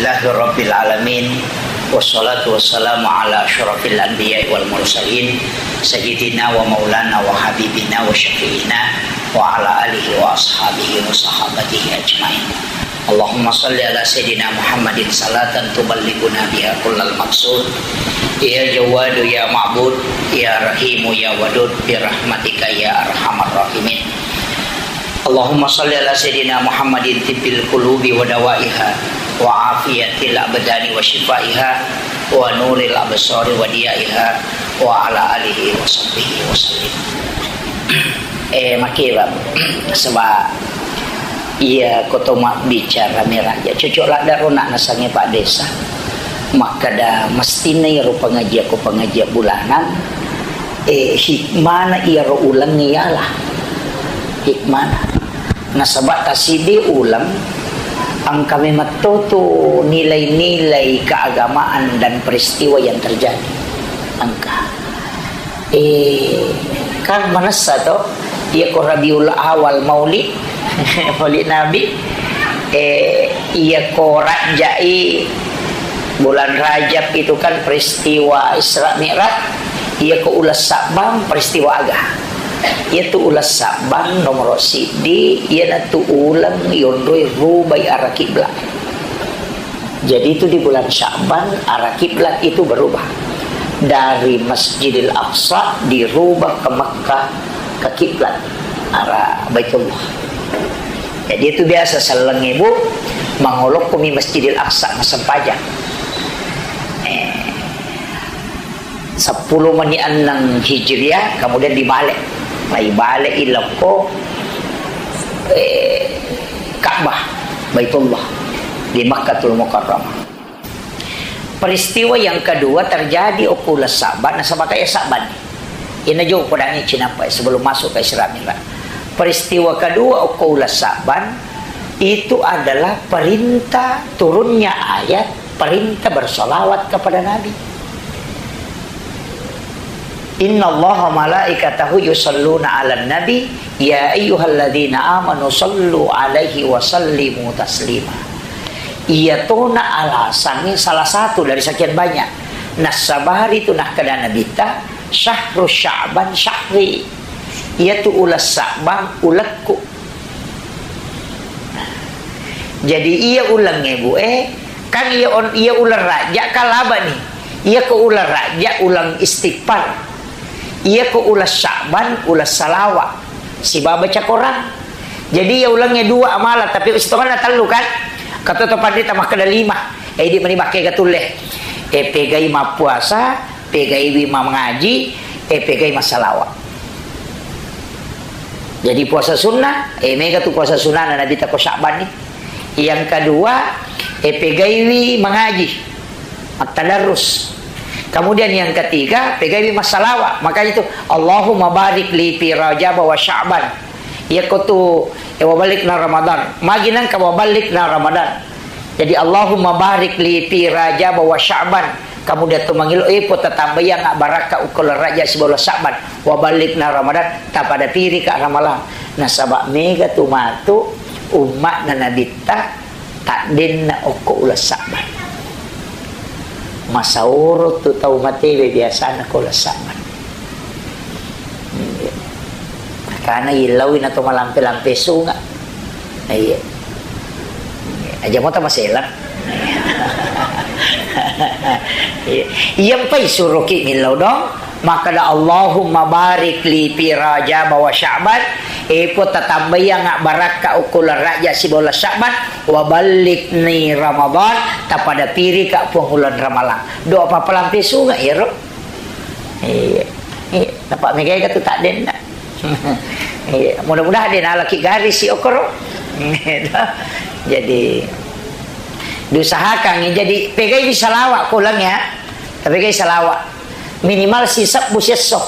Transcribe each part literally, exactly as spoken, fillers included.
Alhamdulillahirabbil alamin, wassalatu wassalamu ala asyrafil anbiya'i wal mursalin, sayyidina wa maulana wa habibina wa syafi'ina wa ala alihi wa ashabihi wa sahabatihi ajmain. Allahumma salli ala sayyidina Muhammadin salatan tuballighuna biha kullal maqsud. Ya Jawadu ya Ma'bud, ya Rahimu ya Wadud, bi rahmatika ya arhamar rahimin. Allahumma salli ala sayyidina Muhammadin tibbil qulubi wa dawaiha, wa afiyatil abdani wa syifaiha, wa nuril absari wa diyaiha, wa ala alihi wa sahbihi wa sallim. Eh, makkeda, sebab iya ko to mabbicara meraja, cocok ladda ro nak nasange Pak Desa. Makkeda mestina iyaro pengajian ko pengajian bulanan, eh, hikmana iyaro uleng iyalah. Hikmana. Nasaba tasiddi uleng, engka memetto tu nilai-nilai keagamaan dan peristiwa yang terjadi. Engka. Eh, kan manessa to, iya ko Rabiul Awal Maulid, Maulid Nabi, eh, iya ko Rajai, bulan Rajab itu kan peristiwa Isra Mi'raj, iya ko uleng Sabbang peristiwa aga. Iya tu uleng Sabbang nomor siddi, iyanatu uleng yonroi rubai arah kiblat. Jadi itu di bulan Sya'ban, arah kiblat itu berubah. Dari Masjidil Aqsa dirubah ke Mekah, ke kiblat, arah Baitullah. Jadi itu biasa selleng ibu mangolokkomi Masjidil Aqsa masempajang. Eh, sepuluh menit enneng Hijriah, kemudian dibalik. Nah, ibalik ilokko, eh, Ka'bah, Baitullah, di Makkatul Mukarramah. Peristiwa yang kedua terjadi okko uleng Saban, nasaba kaya Saban. Ina jo podangi cinampai sebelum masuk ke Isra Mi'raj. Peristiwa kedua okko uleng Saban itu adalah perintah turunnya ayat perintah bersolawat kepada Nabi. Innallaha malaikatahu yusalluna 'alan nabi, ya ayyuhalladzina amanu sallu 'alaihi wa sallimu taslima. Iya tona alasannya salah satu dari sekian banyak. Nasabari tu nakkeda Nabitta, "Syahru Sya'ban syahri." Iya tu uleng Sya'ban ulekku. Jadi iya uleng ibu, eh, kan iya on-, iya uleng Rajab kan laba ni. Iya ko uleng Rajab uleng istighfar. Iya ko uleng Sya'ban uleng salawa. Sibawa baca Quran. Jadi iya ulengnge dua amala, tapi sitongenna tellu kan? Kata to pandita makkeda lima. Eh, di mani makkega tulle. Eh, pegai mappuasa, pegaiwi mangaji, eh, pegai massalawa. Jadi puasa sunnah, eh, mega tu puasa sunnah na Nabitta ko Sya'ban ni. Yang kedua, eh, pegaiwi mangaji, at-tadarrus. Kemudian yang ketiga, pegaiwi massalawa. Makanya tu, Allahumma barik li fi Rajab wa Sya'ban. Iya ko tu, eh, wabalikna Ramadan. Magi nangka wabalikna Ramadan. Jadi, Allahumma barik li fi Rajab wa Sya'ban. Kemudian tu mangilo, eh, po tatambaiang barakka ukko uleng Rajab sibawa uleng Sya'ban. Wabalikna Ramadan, tapada pirika Ramalang. Nasaba mega tu matu ummatna Nabitta taddenna okko uleng Sya'ban. Masaoro tu tau matewe biasana ko uleng Sya'ban. Iya. Karena ilaui na to malampe-lampe sunga. Iya. Aja mo tamaselang. Iya. Iya, mpai suroki millau dong. Makkeda, "Allahumma barik li fi Rajab wa Sya'ban." Eh, po tatambaiang barakka ukko uleng Rajab sibawa uleng Sya'ban, wa ballighni Ramadan, tapada pirika Puang uleng Ramalang. Doa pappalampe sunga iyaro. Iya. Iya, napa megai ka tu taddenna. Iya, mudah-mudahan de nalaki garisi okoro. Jadi diusahakan, jadi pegai di salawa ko uleng ya. Tapi pegai salawa. Minimal sisebbu siesso.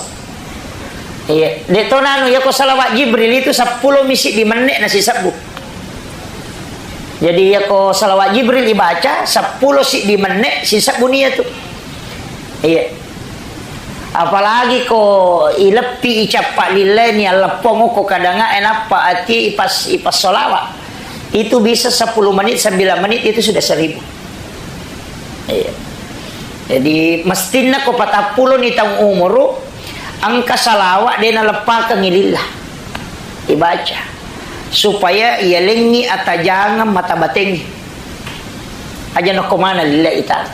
Iya, de to nanu ya ko salawat Jibril itu seppulo misi di menne na sisebbu. Jadi ya ko salawat Jibril dibaca seppulo siddi menne sisebbu nia tu. Iya. Apalagi ko ileppi icappa lilleni alleppong ko kadanga enappa ati ipas, ipas solawat. Itu bisa sepuluh menit, sembilan menit itu sudah seribu. Iya. Jadi, mestinna ko patappulo ni taung umuru, engka salawat de naleppakengngi lillah. Ibaca. Supaya iyalengngi atajangeng mata batengnge. Aja nokko mana lillah itaro.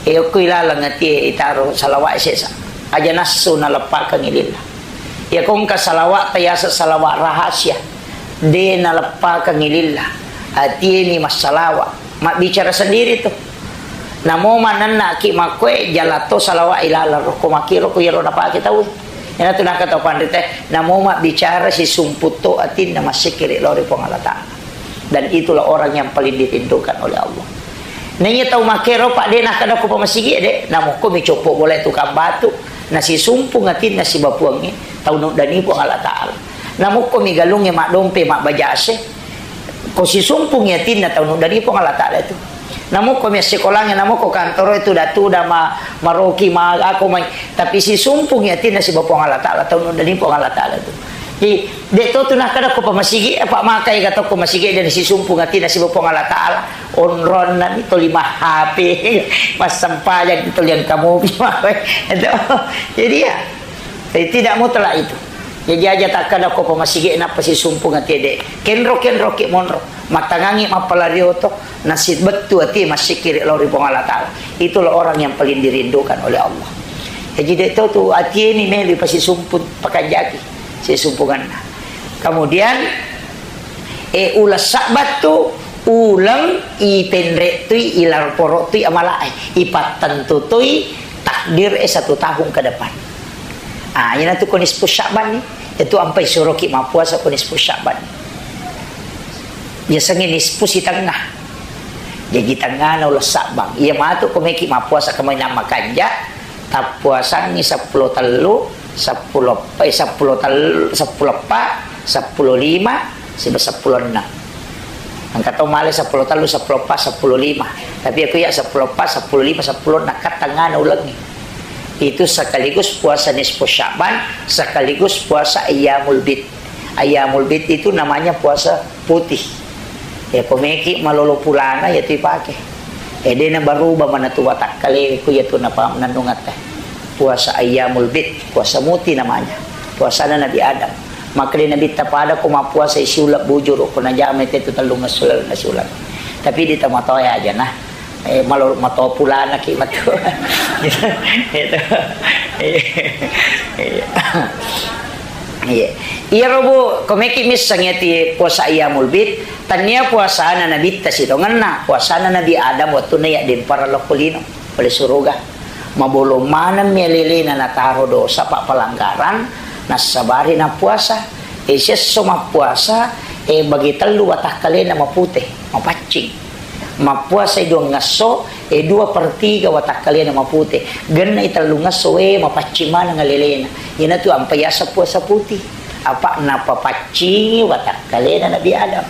E, okko ilaleng atie itaro salawat sesa. Aja nassu naleppakengngi lillah. Iya ko engka salawat tayaseng salawat rahasia. De naleppakengngi lillah. Atiemi massalawa. Mabbicara sendiri tu. Namo manennaki makkoe jalato salawat ilaleng rokko makkiro ko iyaro napake tau. Iyanatu naka tau panrita, namo mabbicara sisumpu to atinna massikkiri lao ri Puang Allah Ta'ala. Dan itulah orang yang paling dirindukan oleh Allah. Naiya tau makkero, Pak, de nakkeda ko pamasigi de, namokko mi coppo bola tukang batu, nasisumpung atinna sibawa Puangnge, tau nuddani Puang Allah Ta'ala. Namokko mi galungnge maddompe mabbajase, ko sisumpung atinna tau nuddani Puang Allah Ta'ala itu. Namokko mi assikolangnge, namokko kantoro itu datu da ma-, maroki ma ako mai, tapi sisumpung atinna sibawa Puang Allah Ta'ala, tau nuddani Puang Allah Ta'ala itu. Jadi, de to tu nakkeda ko pamasigi, apa makai kata ko masigi dan sisumpung atinna sibawa Puang Allah Ta'ala. Onronna mi toli ma H P, massempajang toli engka mopi. Itu. Jadi ya, eh, tidak mutlak itu. Jadi aja takkeda ko pamasigi nappa sisumpung ati de. Kenro-kenro ki monro. Matangangi mappalari oto, nasibettu ati massikkiri lao ri Puang Allah Ta'ala. Itulah orang yang paling dirindukan oleh Allah. Jadi de to tu ati ini meli pasisumpung pakanjaki sisumpunganna. Kemudian E, uleng Sa'ban tu uleng ipenre' tui, ilarporo' tui amalae, ipattentu tui takdir e satu tahun ke depan. Ah, iyanatu ko nisfu Sa'ban ni, itu ampai suroki mappuasa ko nisfu Sa'ban ni. Biasanya nisfu sitengnga. Jadi tengngana uleng Sa'ban. Iya matu ko meki mappuasa kemainang makanja, tappuasangngi seppulo tellu, seppulo eppa, eh, seppulo tellu, seppulo eppa, seppulo lima, siba seppulo enneng. Engka tau male seppulo tellu, seppulo eppa, seppulo lima. Tapi aku ya seppulo eppa, seppulo lima, seppulo enneng, kan tengngana ulengngi. Itu sekaligus puasa nisfu Sya'ban, sekaligus puasa ayyamul bid. Ayyamul bid itu namanya puasa putih. Ya, ko meki malolo pulana, ya tu ipake. Eh, de na baruba manatu watakkale ku, ya tu napa nannungetta. Puasa ayyamul bid, puasa muti namanya. Puasana Nabi Adam. Makkeda Nabitta, pada ko mappuasa siuleng bujuru, ko najama itu tellung esso lalenna siuleng. Tapi di tomatoa aja nah. Eh, malo mato pulana ki matu. Gitu. Gitu. Iya. Iya. Iya. Iyaro, Bu, ko meki misseng yati puasa ayyamul bid, tania puasana Nabitta sitongenna, puasana Nabi Adam wettunna yaddempareng lokko lino pole suruga. Mabolong maneng mi alelena nataro dosa pa pelanggaran, nassabari nappuasa. E, siesso mappuasa, e, bagi tellu watakkalena mapute, mapaccing. Mappuasai duangngesso, e, dua per tiga watakkalena mapute. Gennai tellungngesso, we, mapaccing maneng alelena. Iyanatu ampai yaseng puasa putih. Apa napapaccingi watakkalena Nabi Adam.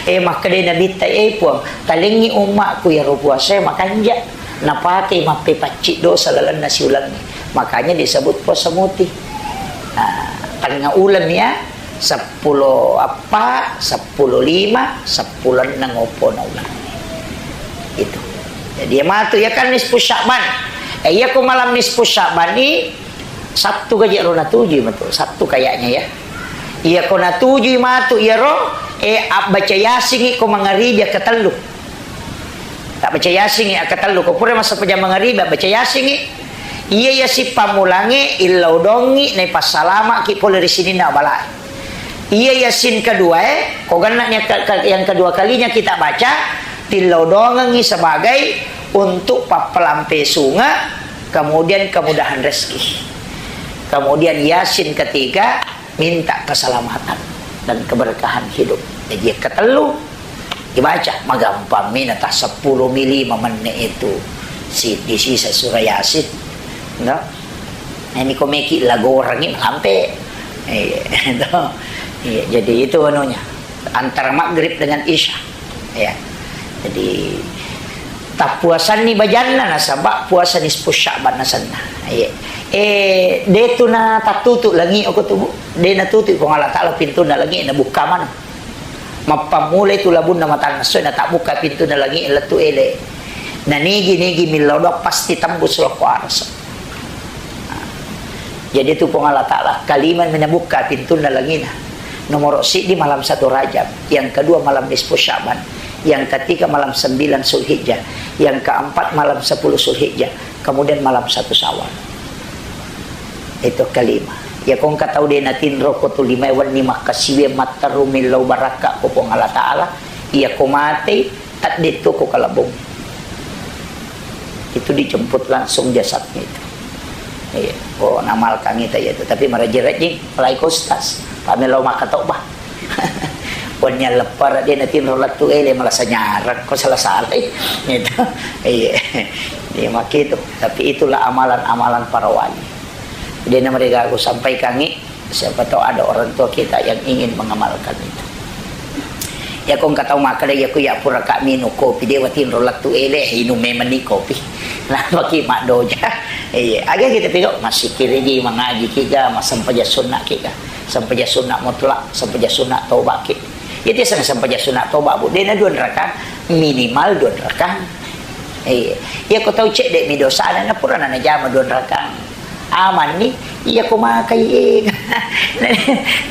E, makkedai Nabitta, e, Puang, talengngi ummakku iyaro puasae makanja. Napakei mappepacci dosa lalenna siulengnge. Makanya disebut puasa muti. Nah, tengnga uleng ya, seppulo eppa, seppulo lima, seppulo enneng oppona uleng. Itu. Jadi, ya matu, ya kan nisfu Sya'ban. Eh, iya ko malam nisfu Sya'ban ni, Sabtu gaji ro natujui matu, Sabtu kayaknya ya. Iya ko natujui matu iyaro, eh, abbaca Yasingi ko mangaribi ketellu. Tabbaca Yasingi akatellu, ko pura massempajang mangaribi, baca Yasingi. Iya Yasin pammulangnge, illaudongngi, naipassalama'ki pole ri sininna abalae. Iya Yasin keduae, ko genna'ni ke-, ke-, yang kedua kalinya kita baca, tillaudongengngi sebagai untuk pappelampe sunge, kemudian kemudahan rezeki. Kemudian Yasin ketiga, minta keselamatan dan keberkahan hidup. Jadi, yang ketellu, dibaca, magampang mi natah seppulo mi lima menit itu si, disisa surah Yasin. No? Nah, ini komeki lagorangi malampe. Iya, itu. Iya, jadi itu anunya. Antara maghrib dengan isya. Ya. Jadi, tappuasanni bajanna nasaba puasa nisfu Sya'ban nasenna. Iya. Eh, de tu na tattutu langi oko tu, Bu. De natutu Puang Allah Ta'ala pintunna langi, nabukka maneng. Mappammulai tu labunna matanna essoe, natabbukka pintunna langi lettu ele. Nanigi-nigi millau doang pasti tembus lokko arasa. Jadi tu Puang Allah Ta'ala, kalima menabukka pintunna langina. Nomoro siddi malam satu Rajab, yang kedua malam nisfu Syaban, yang ketiga malam sembilan Zulhijjah, yang keempat malam sepuluh Zulhijjah, kemudian malam satu Syawal. Itu kalima. Ya kong katau de natinro ko tu lima wenni makkasiwi matteru millau barakka ko Puang Allah Ta'ala, iya ko matei, tadde tu ko kalebung. Itu dijemput langsung jasadnya itu. Iya, oh, namalkan itu ya itu. Tapi maraji-rajing, apalagi ko ustaz. Pamelo maka toba. Wanya lepar dia nanti lettu ele malah senyarang, ko salah-salah. Gitu. Iya. Iya, makitu. Tapi itulah amalan-amalan para wali. Jadi mereka aku sampaikan ini, siapa tahu ada orang tua kita yang ingin mengamalkan itu. Ya, ko engka tau makkeda, "Iya, ku iya pura ka minung kopi, de watinro lettu ele, inung memenni kopi." Napaki maddoja. Iya, aga kita pigau, massikkirigi, mangajiki ga, massempajang sunna ki ga. Sempajang sunna mutlak, sempajang sunna toba ki. Iya, tiaseng sempajang sunna toba, Bu, dena dua rakang, minimal dua rakang. Iya. Iya, ko tau cedde mi dosana, na pura na najama dua rakang. Amanni, iya ko makai, eh.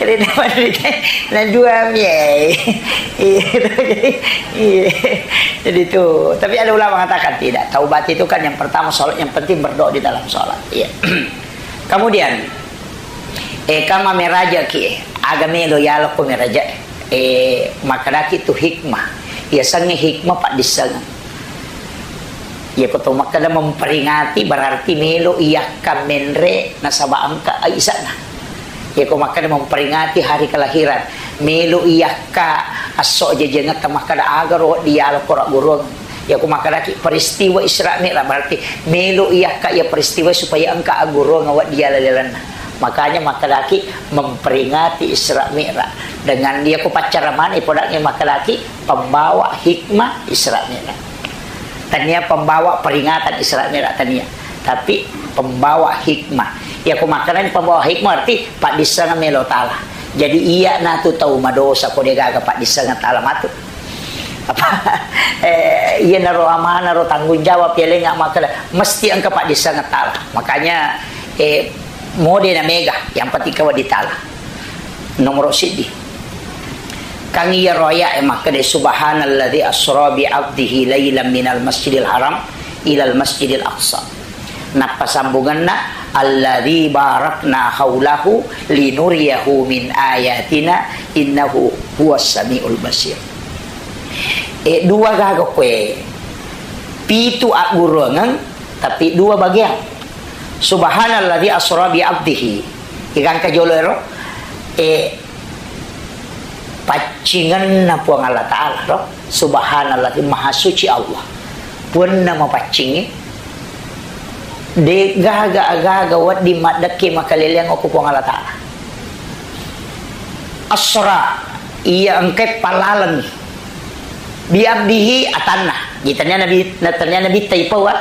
Rena manrita, na dua mi, eh. Iya, jadi, iya. Jadi itu. Tapi ada ulama mengatakan tidak. Taubat itu kan yang pertama sholat, yang penting berdoa di dalam sholat. Iya. Kemudian, eh, kama meraja ki, eh. Aga melo yalo ko meraja, eh, makkedaki tu hikmah. Iya sangi hikmah paddissengeng. Iya, ko to makkeda memperingati berarti melo iyakka menre nasaba engka isana. Iya, ko makkeda memperingati hari kelahiran, melo iyakka esso ajajangetta makkeda aga ro dialog ko ragguruang. Iya, ko makkedaki peristiwa Isra Mi'raj berarti melo iyakka iya peristiwa supaya engka agguruang awak diala-lalanna. Makanya makkedaki memperingati Isra Mi'raj. Dengan dia ko paccara mani podaknya makkedaki pembawa hikmah Isra Mi'raj. Tania pembawa peringatan Isra Mi'raj tania, tapi pembawa hikmah. Iya ko makkedani pembawa hikmah berarti paddissengeng melo tala. Jadi iya natu tau madosa ko degaga paddissengeng tala matu. Apa, eh, iya naro amanah ro tanggung jawab ya lenga makkeda mesti engka paddissengeng tala. Makanya, eh, mode na mega yang penting kawa ditala. Nomoro siddi. Kang iyaro aya'e makkeda, "Subhanalladzi asra bi 'abdihi lailan minal masjidil haram ilal masjidil aqsa." Nappasambungenna, "Alladzi barakna haulahu linuriyahu min ayatina innahu huwas samiul basir." E, dua gaga kue. Pitu agguruangeng, tapi dua bagian. Subhanalladzi asra bi 'abdihi. Igangka jolo ero, e, paccingenna Puang Allah Ta'ala, ro. Subhanallah, Maha Suci Allah. Puanna mapaccingi, de gaga agaga wedding maddekke makaleleang okko Puang Allah Ta'ala. Asra, iya engkai pallalengi. Bi abdihi atanna. Ditanya Nabi, natanya Nabi taipawa.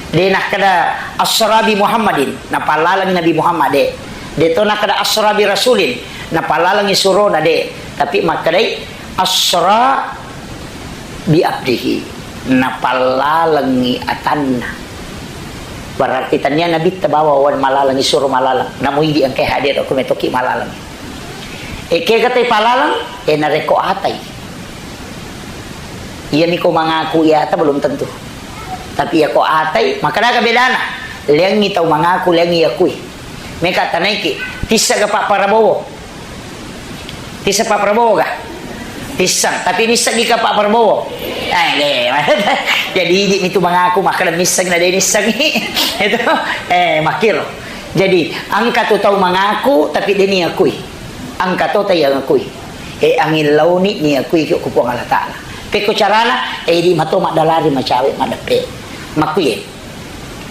De nakkeda asra bi Muhammadin, napallalengi Nabi Muhammad, de. De to nakkeda asra bi rasulin, napallalengi surona, de. Tapi makkedai asra bi abdihi, napallalengi atanna. Berarti tania Nabi tabawa wan malalengi suro malaleng. Namu idi engkai hadir aku metoki malaleng. E, kega tai palaleng, e, narekko atai. Iyami ko mangaku iyata belum tentu. Tapi iya ko atai, maka daga bedana. Leangi tau mangaku, leangi yakui. Meka tanaiki, tissa ga Pak Prabowo. Tissa Pak Prabowo ga? Tissang, tapi nisseng ga Pak Prabowo? Eh, de. Jadi idi mitu mangaku, maka misseng na de nisseng. Itu, eh, makiro. Jadi, engka tu tau mangaku, tapi de ni akui. Engka to tau yang akui. E, angin launi ni akui ki ku Puang Allah Ta'ala. Pekko carana, e, idi mato maddalari macawe maddeppe. Makkuye.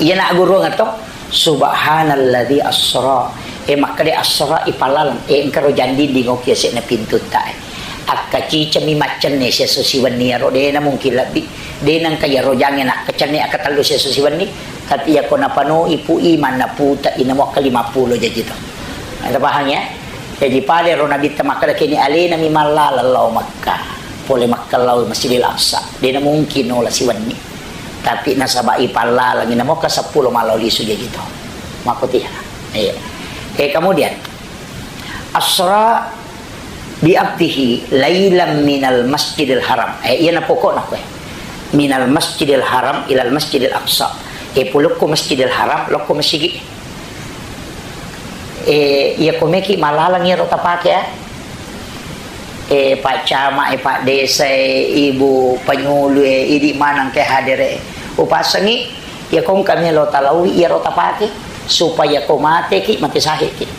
Iya na guru ngato, subhanalladzi asra. E, makkade asra ipalaleng. E, engka ro janding di ngoki asekna pintu ta. Akka cicami maccenne seso siwenni aro, de na mungkin lebbi. De nengka iyaro jange nakkecenne akkatellu siesso siwenni, tapi iyako napanoi pu imanna puta inamo akka lima pulo jaji to. Nah, tapahang ya? Jaji pada ro Nabitta makkeda keni alena mi mallaleng lao Makkah. Pole Makkah lao Masjidil Aqsa. De na mungkin nola siwenni. Tapi nasaba ipallalengi namoka seppulo malao lisu jaji to. Makkotiha. Iya. Eh, kemudian, asra bi abdihi lailan minal Masjidil Haram. Eh, iyana pokokna koe. Minal Masjidil Haram ilal Masjidil Aqsa. Eh, pulukku Masjidil Haram, lokku masigi. Eh, iya komeki malalang iyaro tapake, eh. Eh, Pak Camat, eh, Pak Desa, eh, Ibu Penyuluh, eh, idi maneng ke hadere. Upasengi, iya kongka melo talaui iyaro tapake, supaya ko mateki, mate sahiki.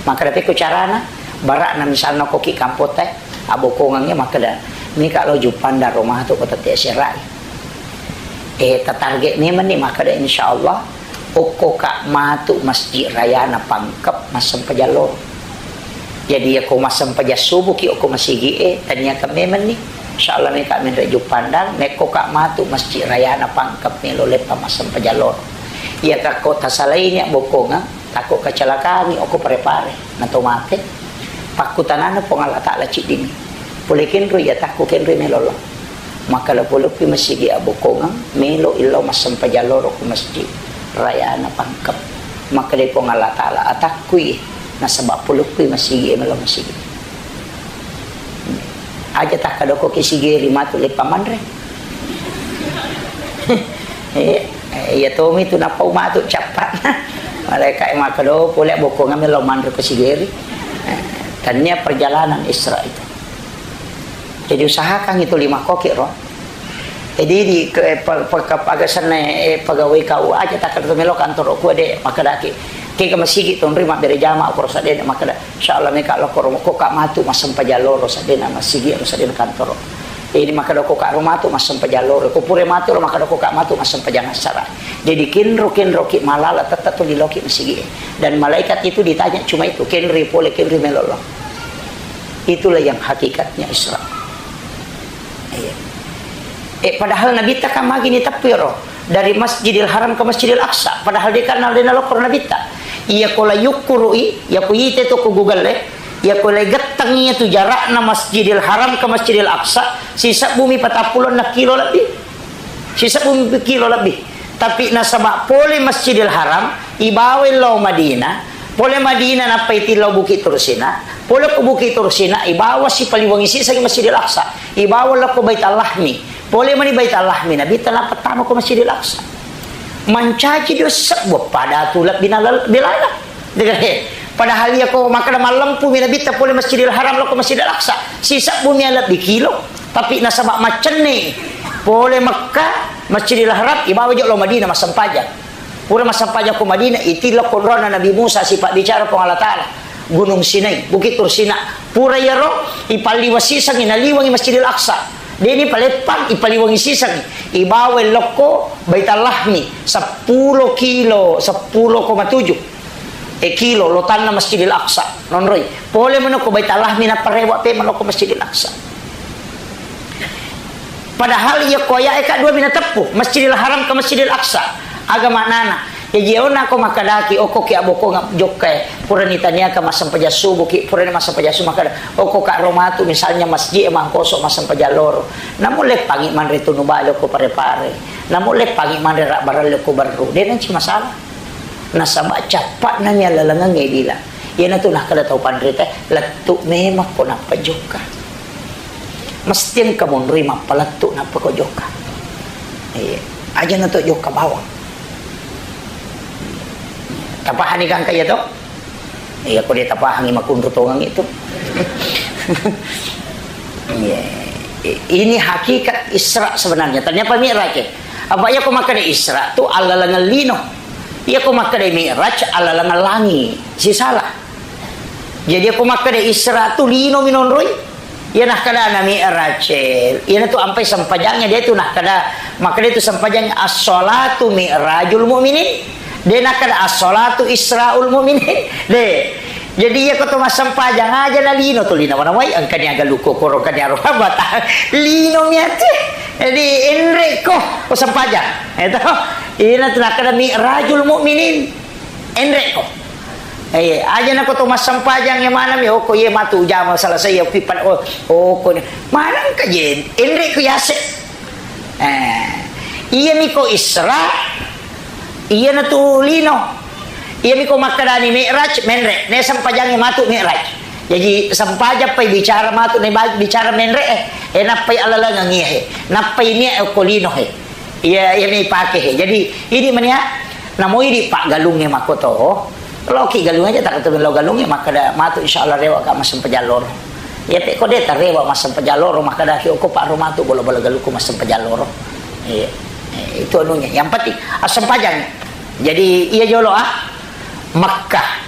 Makkeda pekko carana, bara'na misalna koki kampotta, eh, abokongeng, eh, makkeda, mika lo Juppandang ro matu ko tette serai. Eh, tatarget memang ni makkeda, insyaallah, okko ka matu Masjid Rayana Pangkep massempajang loro. Jadi, yako massempajang subuh ki okko masigi e, tania ka memang ni. Insyaallah, meka menre Juppandang, mekko ka matu Masjid Rayana Pangkep melo leppa massempajang loro. Iya ka ko tasalai ni abokongeng, Takko kecelakaan ni okko Pare-Pare, nato mate. Pakkutanana Puang Allah Taala ciddimi. Pole kenro iya takku kenro melo lo. Makkeda poloppi masigi abokongeng, melo illau massempajang loro ko masjid rayana Pangkep. Makkeda Puang Allah Taala, atakkui nasaba poloppi masigi melo masigi. Aja takkadoko ke sigeri matu leppa manre. Eh, eh, iya tomi tu napau matu cappa. Malaika e makkeda, "Oh, pole bokongeng melo manre ko sigeri." Eh, tania perjalanan Isra itu. Jadi usahakan itu lima koki ro. Jadi di ke, eh, pe-, pe-, ke-, aga senna, eh, pegawai kau aja takkada melo kantoro ku de makkedaki. Ke ke masigi tonri mabbere jama ko ro sadde makkeda. Insyaallah meka lokko ro, ko ka matu massempajang loro seddena masigi ro seddena kantoro. Ini makkeda ko ka ro matu massempajang loro. Ko pura matu ro makkeda ko ka matu massempajang assara. Jadi kenro-kenro ki malala tetap tu liloki masigi. Dan malaikat itu ditanya cuma itu, kenri pole kenri melo lo. Itulah yang hakikatnya Isra. Iya. Eh, padahal Nabitta kan magi ni teppi ro dari Masjidil Haram ke Masjidil Aqsa. Padahal dia kan aldena lokor Nabitta. Iya ko la yukkurui, iya ko ite to ko Google e, iya ko la getteng iya tu jarakna Masjidil Haram ke Masjidil Aqsa, sisebbu mi patappulo enneng kilo lebbi. Sisebbu mi kilo lebbi. Tapi nasaba pole Masjidil Haram, ibawa lao Madinah, pole Madinah nappa itillau Bukit Tursina, pole ko Bukit Tursina, ibawa sipaliwangi siseng Masjidil Aqsa. Ibawa lao ko Baitul Lahmi. Pole mani Baitul Lahmi, Nabitta nappa tama ko Masjidil Aqsa. Mancaji dua sebbu pada tu lebbi nalal-, bilala. Degare. Padahal iya ko makkeda mallempu mi Nabitta pole Masjidil Haram lao ko Masjidil Aqsa. Sisebbu mi lebbi kilo. Tapi nasaba macenne pole Mekka, Masjidil Haram, ibawa jo lao Madinah massempajang. Pura massempajang ko Madinah, itillau konrona Nabi Musa sipabbicara Puang Allah Taala. Gunung Sinai, Bukit Tursina. Pura iyaro, ipalliwa sisengi, naliwangi Masjidil Aqsa. Deni paleppang, ipaliwangi sisengi. Ibawa lokko Baitul Lahmi, seppulo kilo, seppulo koma tujuh. E kilo, lotanna Masjidil Aqsa. Nonroi. Pole mano ko Baitul Lahmi, nappa rewa pe mano ko Masjidil Aqsa. Padahal iya ko aya'e ka dua mi nateppu, Masjidil Haram ke Masjidil Aqsa. Aga maknana? Jaji, iyona ko makkedaki, okko ki abokongeng jokka e, purani taniaka massempajang subuh ki, purani massempajang subuh makkeda, okko ka ro matu misalnya masjid e mangkoso massempajang loro. Namu leppangi manre tunu bale ko Pare-Pare. Namu leppangi manre rabbaralle ko Berru. De nanci masalah. Nasaba cappa'na mi allalengengnge bilang. Iyanatu nakkeda tau panrita, lettu memang ko nappa jokka. Mesti engka monroi mappalettu nappa ko jokka. Iya. Aja na to jokka bawang. Tapahani gangka iya to? Iya, ko de tapahangi makunru tongeng itu. Iya. I-, ini hakikat Isra sebenarnya. Ternyata Mi'raj, eh. Apa iya ko makkeda Isra tu allalengeng lino. Iya ko makkeda Mi'raj allalengeng langi. Sisala. Jadi ko makkeda Isra tu lino minonroi. Iya nakkeda na Mi'raj, eh. Iya tu ampai sempajangnge dia tu nakkeda, makkeda tu sempajang as-shalatu mi'rajul mu'minin. De nakkeda as-shalatu isra'ul mu'minin. De. Jadi iya ko to massempajang aja na lino tu lino mana wai engkani aga luko koro engkani aro bata. Lino miati. Jadi enre ko, ko sempajang. Itu. Ina tu nakkeda mi'rajul mu'minin. Enre ko. Eh, aja na ko to massempajang ya mana mi, oh, ko iya matu jama selesai ya pipan, oh, oh, ko ni. Mana engka je, enre ko yase. Eh, Iyami ko Isra, iyanatu lino. Iyami ko makkedani Mi'raj, menre'. Ne sempajangngi matu Mi'raj. Jaji, sempajang pai bicara matu, ne ba-, bicara menre', eh. Eh, nappai alalengeng iya, he. Nappai nia', eh, ko lino, he. Iya, iyami pake, he. Jadi, idi mania, namo idi paggalungnge makoto. Loki galung aja, tak ketemu lo galungnge, makkeda matu, insya Allah, rewa ka massempajang loro. Iya, pe ko de' tarewa massempajang loro, makkedaki, "Oko pa'ro matu bola-bola galukku massempajang loro." Iya. Eh, itu anunya. Yang penting, assempajang. Jadi, iya jolo, ah, Makkah.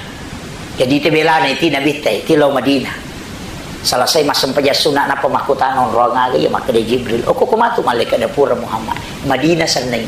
Jadi, te belana iti Nabitta, iti lao Madinah. Selesai massempajang sunna, nappa makkutana onroang aga, iya, makkeda Jibril, "Oko ko matu malaikat da pura Muhammad. Madinah sennai."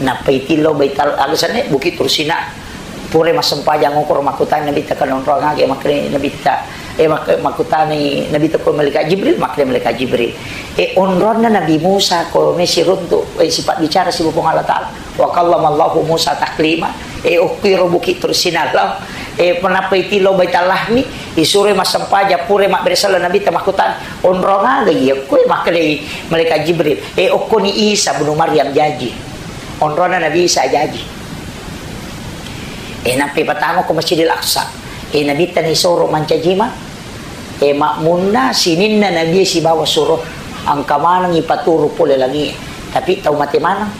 Nappa iti lao Baital, aga sennai, Bukit Tursina. Pura massempajang okoro makkutana Nabitta, kan onroang aga, makkeda Nabitta, eh, mak-, makkutani Nabitta ko malaikat Jibril, makkeda malaikat Jibril. Eh, onronna Nabi Musa ko mesi runtu, eh, sipabbicara siba Puang Allah Ta'ala. "Wa kallamallahu Musa taklima." Eh, okkuiro Bukit Tursina lao. Eh, nappa iti lao Baital Lahmi, isuroi massempajang, pura mabbere sala Nabitta makkutana, "Onrong aga iya koe?" Makkedai malaikat Jibril, "Eh, okkoni Isa bunu Maryam jaji." Onronna Nabi Isa jaji. Eh, nappi patama ko Masjidil Aqsa. Eh, Nabitta nisoro mancajima. Eh, makmunna sininna Nabi sibawa suro. Engka maneng ipaturu pole langi. Tapi tau mate maneng.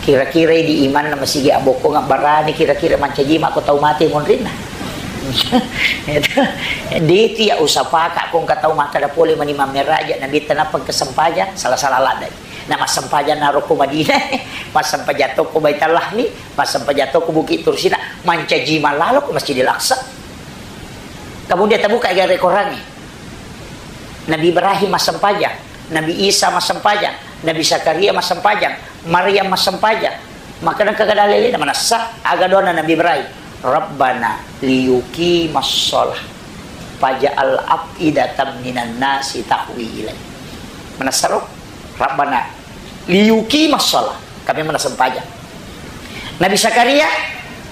Kira-kira di imanna masigi abbokkong abbarani kira-kira mancajima ko tau mate monrinna. Itu. Di itu ya usapaka ko engka tau makkeda pole mani mammeraja Nabitta nappa engka sempajang, salah-salah ladde. Na massempajang naro ko Madinah, massempajang to ko Baitul Lahmi, massempajang to ko Bukit Tursina, mancaji mallalo ko Masjidil Aqsa. Kemudian tabuka gare Korangnge. Nabi Ibrahim massempajang, Nabi Isa massempajang, Nabi Zakaria massempajang, Maryam massempajang. Maka nengka gada lele na manassa, aga doana Nabi Ibrahim, "Rabbana liyuqimas shalah faj'al af'idatan minan nasi tahwi ilaih." Manassa ro? Rabbana liyuqimas shalah. Kami mana sempajang. Nabi Zakaria,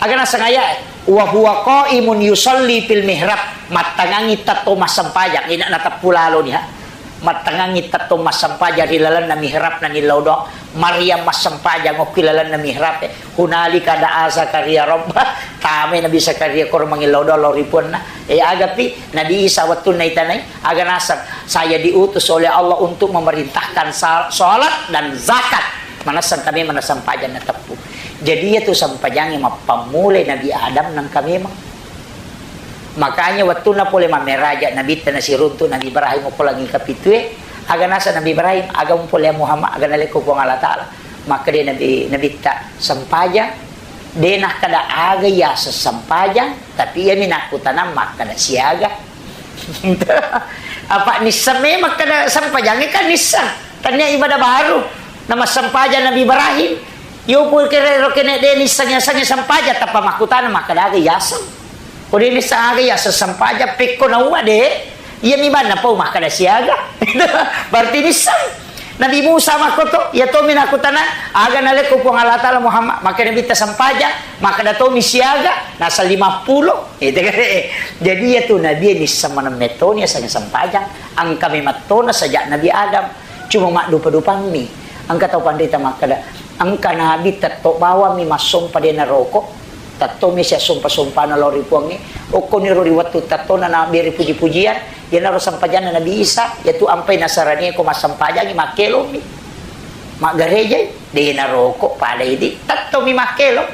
aga naseng ayat, "Wa huwa qaimun yusalli fil mihrab." Mattangangi tetto massempajang, ina nateppu lalo niha. Mattangangi tetto massempajang ri lalenna mihrab na nillau doang. Maryam massempajang okki lalenna mihrab. Hunalika da'a Zakaria rabbah. Tame Nabi Zakaria koro mangillau doang lao ri puanna. E, agapi Nabi Isa wettunna itanai, aga naseng, "Saya diutus oleh Allah untuk memerintahkan sa-, salat dan zakat." Manesseng tame mana sempajang nateppu. Jadi, iyatu sempajangnge mappammulai Nabi Adam nengka memang. Makanya, wettunna pole mammeraja Nabitta nasiruntu Nabi Ibrahim ko langi kapitue, aga naseng Nabi Ibrahim, aga mpole Muhammad, aga nalekko Puang Allah Ta'ala. Makkeda Nabi, Nabitta, "Sempajang." De nakkeda aga yaseng sempajang, tapi iyami nakkutanang makkeda siaga. Apa nisseng memang kada sempajangnge kan nisseng. Tania ibadah baru. Nama sempajang Nabi Ibrahim. Yo pun kira ro kene de nisseng yasengnge sempajang, tappa makkutana makkeda aga yaseng. Ko de nisseng aga yaseng sempajang, pekko naua de. Iyami banna pau makkeda siaga. Berarti nisseng. Nabi Musa makkoto, iya tomi nakkutana, aga nalekko Puang Allah Ta'ala Muhammad, makkeda Nabitta sempajang, makkeda tomi siaga, nasa lima puluh. Itu kan. Jadi iyatu Nabi nisseng maneng metoni aseng sempajang, engka memettona sejak Nabi Adam. Cuma maddupa-dupammi. Engka tau panrita makkeda, engka Nabi tetto bawammi massompa de naroko. Tettomi sia sompa-sompana lao ri Puangnge. Okkoniro ri wettu tettona nabbere puji-pujian, iyanaro sempajanna Nabi Isa, iyatu ampai Nasarani ko massempajangi makkelommi. Maggarejai, de naroko pada idi, tettomi makkelo.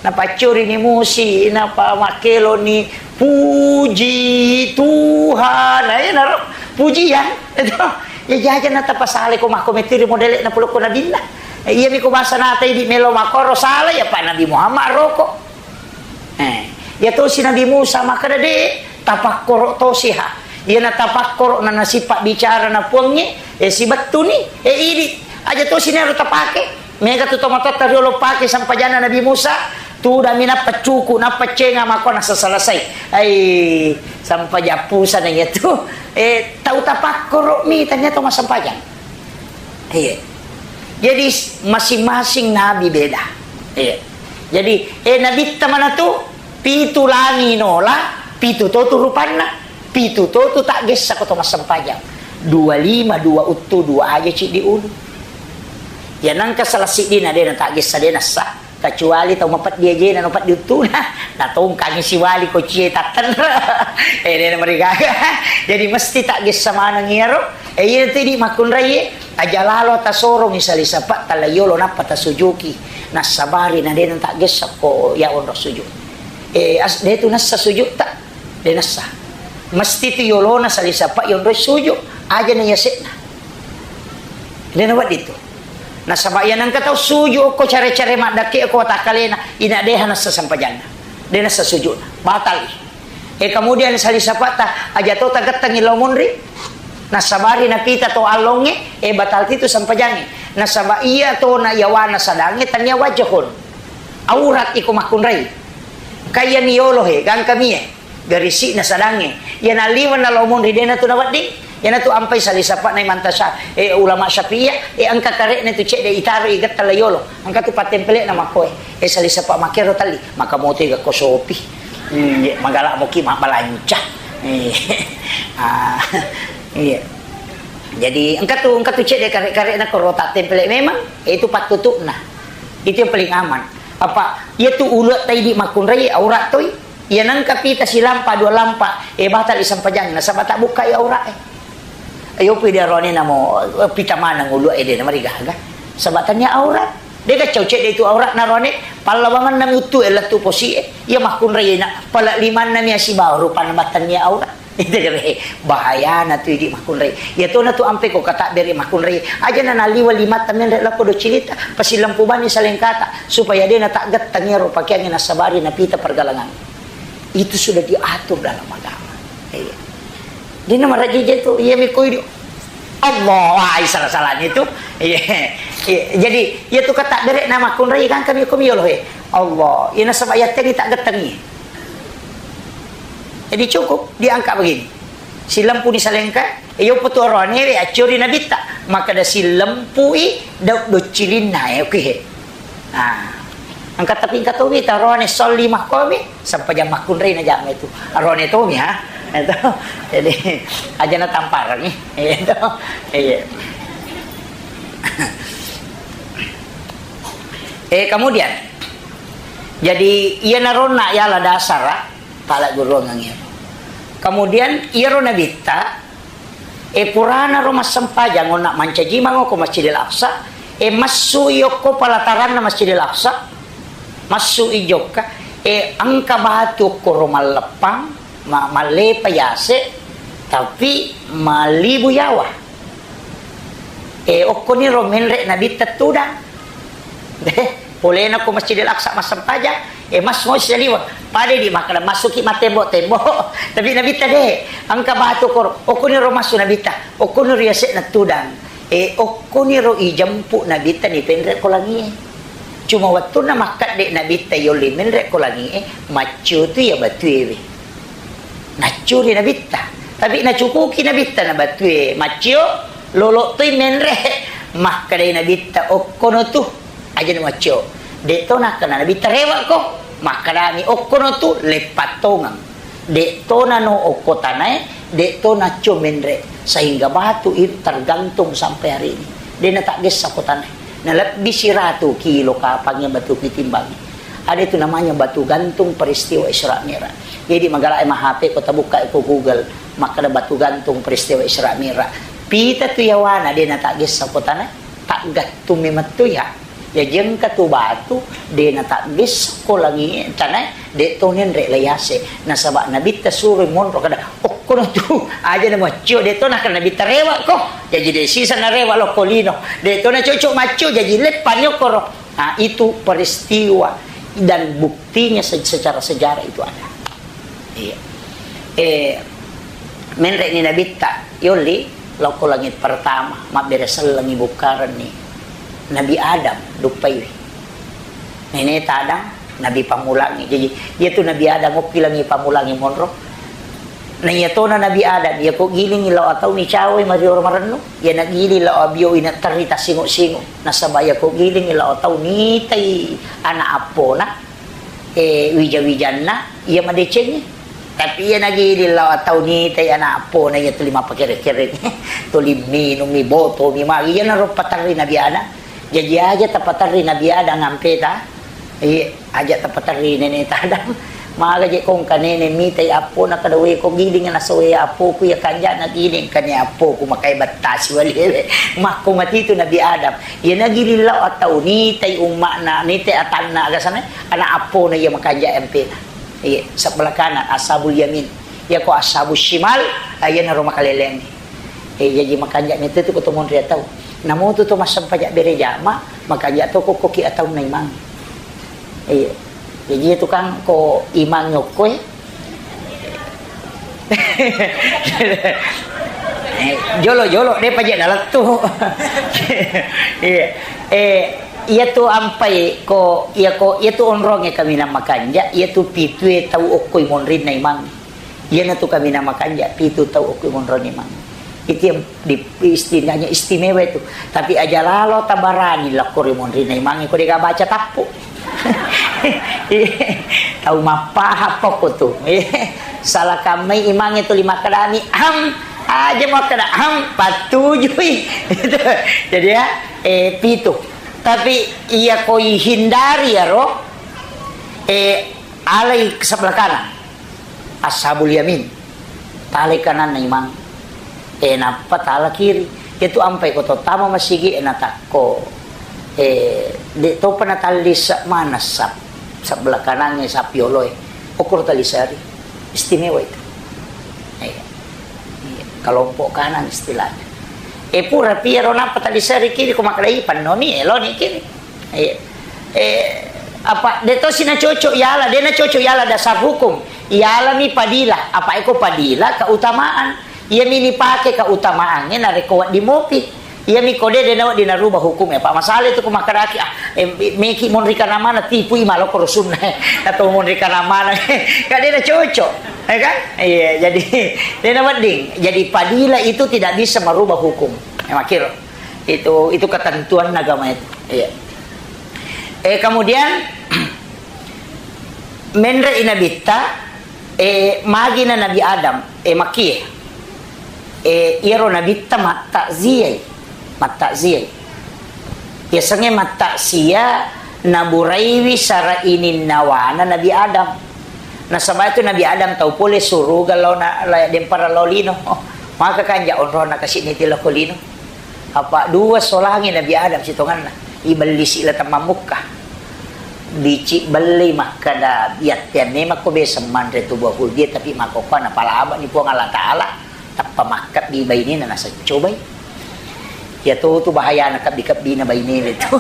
Napaccorini musi, napa makkeloni, "Puji Tuhan." Nah, iyanaro pujian. Ya jaja natapasale ko makko mettiri modele na pulokko nabinna. Eh, iyami ko basa nata idi melo makkoro sala ya Pak Nabi Muhammad roko. Eh, iya tosi Nabi Musa makkeda, "De, tapakkoro tosi ha." Iyana tapakkoro na nasipa bicara na Puangnge, eh, sibettuni, eh, idi. Aja tosi nero tapake. Mega tu tomatoatta riolo pake sampajanna Nabi Musa, tudami nappa cuku, nappa cenga mako nasa selesai. Ai, sampajang pusana iya tu. Eh, tau tapakkoro mi, ternyata massampajang. Iya. Jadi, s-, masing-masing nabi beda. Iya. Jadi, eh, Nabitta manatu, pitu langi nola, pitu totu rupanna, pitu totu taggessa ko to massempajang. Dua lima, dua uttu, dua aja ciddi ulu. Iya nengka salah siddina de' nataggessa, de' nassa. Kecuali tau mapeddi ajena, no peddi uttuna, natongkangi siwali kocie tattenre. Eh, de' namarigaga. Jadi mesti taggessa maneng iyaro. Eh, iya tu idi makkunraie. Aja lalo tasorongi salisapatta la yolo nappa tasujuki. Nassabari na de' nataggessa ko ya onro sujud. Eh, as-, de' tu nassa sujutta. De' nassa. Mesti tu yolona salisapa yonroi suju. Aja na yase'na. De' nawedding tu. Nasaba iya nengka tau suju okko care-care maddakke okko watakkalena, ina deha nassa sempajanna. De' nassa sujuna. Batal i. E, kemudian salisapatta, aja to tagettengi lao monri. Nasabari napita to allongnge, e, batal titu sempajangnge. Nasaba iya tona yawana sadangnge tania wajahun. Aurat iko makkunrai. Kaya mi yolo he, gangka mie. Garisi'na sadangnge. Iya nalliweng nalao monri de' natu nawedding. Iyanatu ampai salisapa'na Imam Tasya-, eh, ulama Syafi'iyah, eh, engka kare'na tu cedde' itaroi getta la yolo. Engka tu pattempele'na makkoe. Eh, salisapa makkero talli. Maka moto i gakko sopi. Hmm, iya, magala moki mabbalanca. Eh, ah, iya. Jadi, engka tu, engka tu cedde' kare-kare'na koro tattempele memang, eh, itu pattutu'na. Itu yang paling aman. Apa, iya tu ulue' taidi makkunrai aurat toi. Iya nengka pita silampa, dua lampa, eh, batal i sempajang, nasaba tabbukkai aura'e. Ayo pi diarone namo, eh, pita maneng ulue' e de' namarigaga. Saba tania aurat. De' gaccau cedde' itu aurat narone, pallawanganna mi uttu e lettu posi e. Iya makkunrai na, pala limanna mi asibawa rupanna battannia aurat. Itu de' bahayana tu idi makkunrai. Iya tona tu ampe ko katabbere makkunrai. Aja na naliwa limatta menre' lako do cilita, pasilempu bani salengkata, supaya de' nataggettang iyaro pakeangnge nasabari napita pergalangan. Itu sudah diatur dalam agama. Iya. Dina marajija itu, iya mi koi di Allah, wah, salah-salahnya itu. Iya. Iya. Jadi, iya tu katabbere na makkunrai kan kami kumi Allah, eh. Allah, iya nasaba iya tegi tak getengi. Jadi cukup diangkat begini. Silempu ni salengka, iyo petu arone we accuri nabitta. Maka da silempui da doccilinna, eh, oke. Nah, engka tapi engka tomi tarone solli makkomi, sempajang makkunrai na jama itu. Arone tomi, ha? Itu. Jadi, aja na tamparang, eh. Itu. Iya. Eh, kemudian, jadi, iya naronna yala dasara, pala guruangang iya. Kemudian, iyaro nabitta, E, purana ro massempajang onna mancaji mango ko Masjidil Aqsa, e, massu i okko palataranna Masjidil Aqsa, massu i jokka, e, engka batu okko ro malleppang, ma-, mallepa yase, tapi malibu yawa. E, okkoniro menre nabitta tudang. Deh, polena ko Masjidil Aqsa massempajang, e, massu saliweng. Pada di makkeda massuki mattembo-tembo. Tapi nabitta de, engka batu koro. Okkoniro massu nabitta. Okkoniro yase'na tudang. E, okkoniro ijempu nabitta ni penre ko langie. Cuma wettunna makkedde nabitta yolli menre ko langie, maccio tu ya batue we. Naccuri nabitta. Tapi nacukuki nabitta na batue maccio, lolo toi menre. Makkedai nabitta, okkono tu. Aja na maccio. De to nakkeda nabitta rewakko. Makkedami okkono tu leppattongeng. De to nano okko tanae, de to naccio menre. Sehingga batu itu tergantung sampai hari ini. De nataggessa ko tanae. Na lebbi siratu kilo kapang yang batu kitimbangi. Ada itu namanya batu gantung peristiwa Isra Mi'raj. Jadi magala e mahape ko tabuka ko Google, makkeda batu gantung peristiwa Isra Mi'raj. Pita tu yawana de nataggessa ko tanae, taggattung memang tu ya. Jaji engka tu batu, de natabbis ko langi tanae, de to nenre layase. Nasaba nabitta suroi monro kada, okkono tu, aja na maccio, de to nakkeda nabitta rewa ko. Jaji de sisa narewa lokko lino. De to na cocok maccio, jaji leppani okkoro. Nah, itu peristiwa dan buktinya se-, secara sejarah itu ada. Iya. Eh, menre'ni nabitta, yolli, lao ko langit pertama, mabbere sellengi bukkarenni Nabi Adam, duppaiwi. Neneta Adam, Nabi pammulangi. Jadi, iya tu Nabi Adam, okki langi pammulangi monro. Na iya tona Nabi Adam, iya ko gilingi lao atau ni cawai marioro marennu, iya na giling lao abio ina terri tassingo-singo. Nasaba iya ko gilingi lao atau nitai anak appona, eh, wija-wijanna, iya madecengngi. Tapi iya nagiling lao tau nitai ana appona iya tuli mappakere-kereng. Tuli minummi, botomi magi. Iyanaro paterri Nabi Adam. Jaji aja tapaterri Nabi Adam ampeta, eh, aja tapaterri neneta Adam. Maga je kongka nene mitai appona kada we ko giding nasoe appoku ya kanjana giding kane appoku makai battasi wali ewe. Makko matitu Nabi Adam. Iya nagili lao atau nitai umma'na, nitai atanna agasana, ana appona iya makanja ampeta. Iya, sebelah kanan, ashabul yamin. Iya ko ashabus shimal, ah, iya naro makaleleng. Eh, jaji makanja metu tu ko to monri tau. Namo tu to massempajang bere jama, makanja to ko koki ataunna imang. Iya. Jaji itu kan ko imang yokko, eh. Eh, jolo-jolo, de paja dalettu. Iya. Eh, iya tu ampai ko, iya ko, iya tu onronge kaminang makanja, iya tu pitue tau okkoi monrinna imang. Iyanatu kaminang makanja, pitu tau okko monroni mang. Itu yang di, istilahnya istimewa itu. Tapi aja lalo tabarani lakko ri monrina imangnge ko dega baca tappu. Tau mappaha pokko tu. Salah kamai imangnge tu lima kadami, am, aja makkada am, pattujui. Jadi ya, eh, pitu. Tapi iya koi hindari ya ro, eh, alai sebelah kanan. Ashabul yamin. Tala kananna imang. Eh, nappa tala kiri. Itu ampai ko to tama masigi, eh, natakko. Eh, de topa natalli sa-, mana sap-, sebelah kanannya sapioloe. Okor tali sari. Istimewa itu. Eh, iya, kelompok kanan istilahnya. Eh, pura piaro nappa tali sari kiri ko makalai pannoni, eh, loni kiri. Iya. Eh, apa, de tosi na cocok yala, de na cocok yala dasar hukum. Yala mi padila, apa eko padila keutamaan. Iya mi ni pake keutamaannya narekko wedding mopi. Iya mi kode de na wedding narubah hukum ya. Pak masalah itu ko makkedaki, ah, eh, meki monri kanamana tipui maloko rusunna, eh, atau monri kanamana. Kan de na cocok, ya kan? Iya, jadi de na wedding. Jadi padila itu tidak bisa merubah hukum. Ya, makir. Itu, itu ketentuan agama itu. Iya. Eh, kemudian, menre'i Nabitta, eh, magina Nabi Adam, eh, makie. Eh, iyaro Nabitta mattakziai, mattakziai. Yasengnge mattaksia naburaiwi sara ininnawana Nabi Adam. Nasaba itu Nabi Adam tau pole suruga lao na, la-, dempara lao lino. Maka kanja onrona kasi niti lao ko lino. Apa dua solangi Nabi Adam sitonganna. Ibellisi la temmamukka. Dici bellei makkada, "Yatteanne makko beseng manre tu buah khuldi, tapi makkokkoa napalaba ni Puang Allah Ta'ala." Tappa makkebbi bainena naseng cobai. Iya to tu bahayana kebbi-kebbina bainena tu.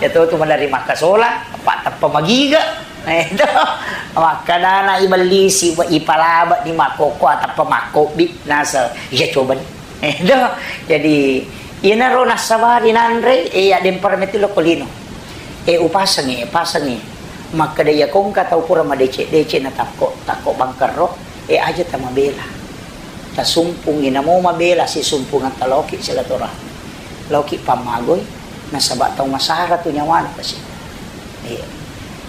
Iya to tu maderri makkasolang, apa tappa magiga. Eh, to. Makkadana ibellisi, ipalaba ni makkokkoa tappa makkobbi. Naseng, iya coba ni. Eh, do. Jadi, iyanaro nassabari nanre, eh, addempara metti lokko lino. Eh, upasengi, pasengi. Makkeda iya kongka tau pura madeceng-deceng na takko, takko bangkerro, eh, aja tamabela. Tasumpungi namo mabela sisumpungeng taloki silaturahmi. Loki pammagoi, nasaba tau masara tu nyawana kasi. Iya.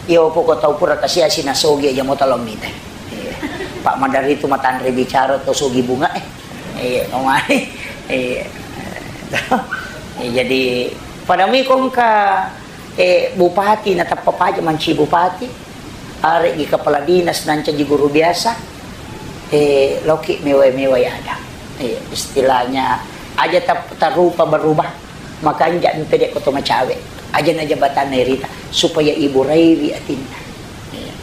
Iya, poko tau pura kasi asi nasogi aja mo talo mitai. Iya. Pak madari tu matanre bicara to sogi bunga, eh. Iya, kemari. Iya. Eh, jadi, pada mi kongka, eh, bupati natappa paja manci bupati, aregi kepala dinas nancaji guru biasa, eh, loki mewai-mewai ada. Eh, istilahnya aja tap-, tarupa berubah. Makanja mi pede ko to macawe. Aja na jabatan nairita supaya iburaiwi atinna. Iya.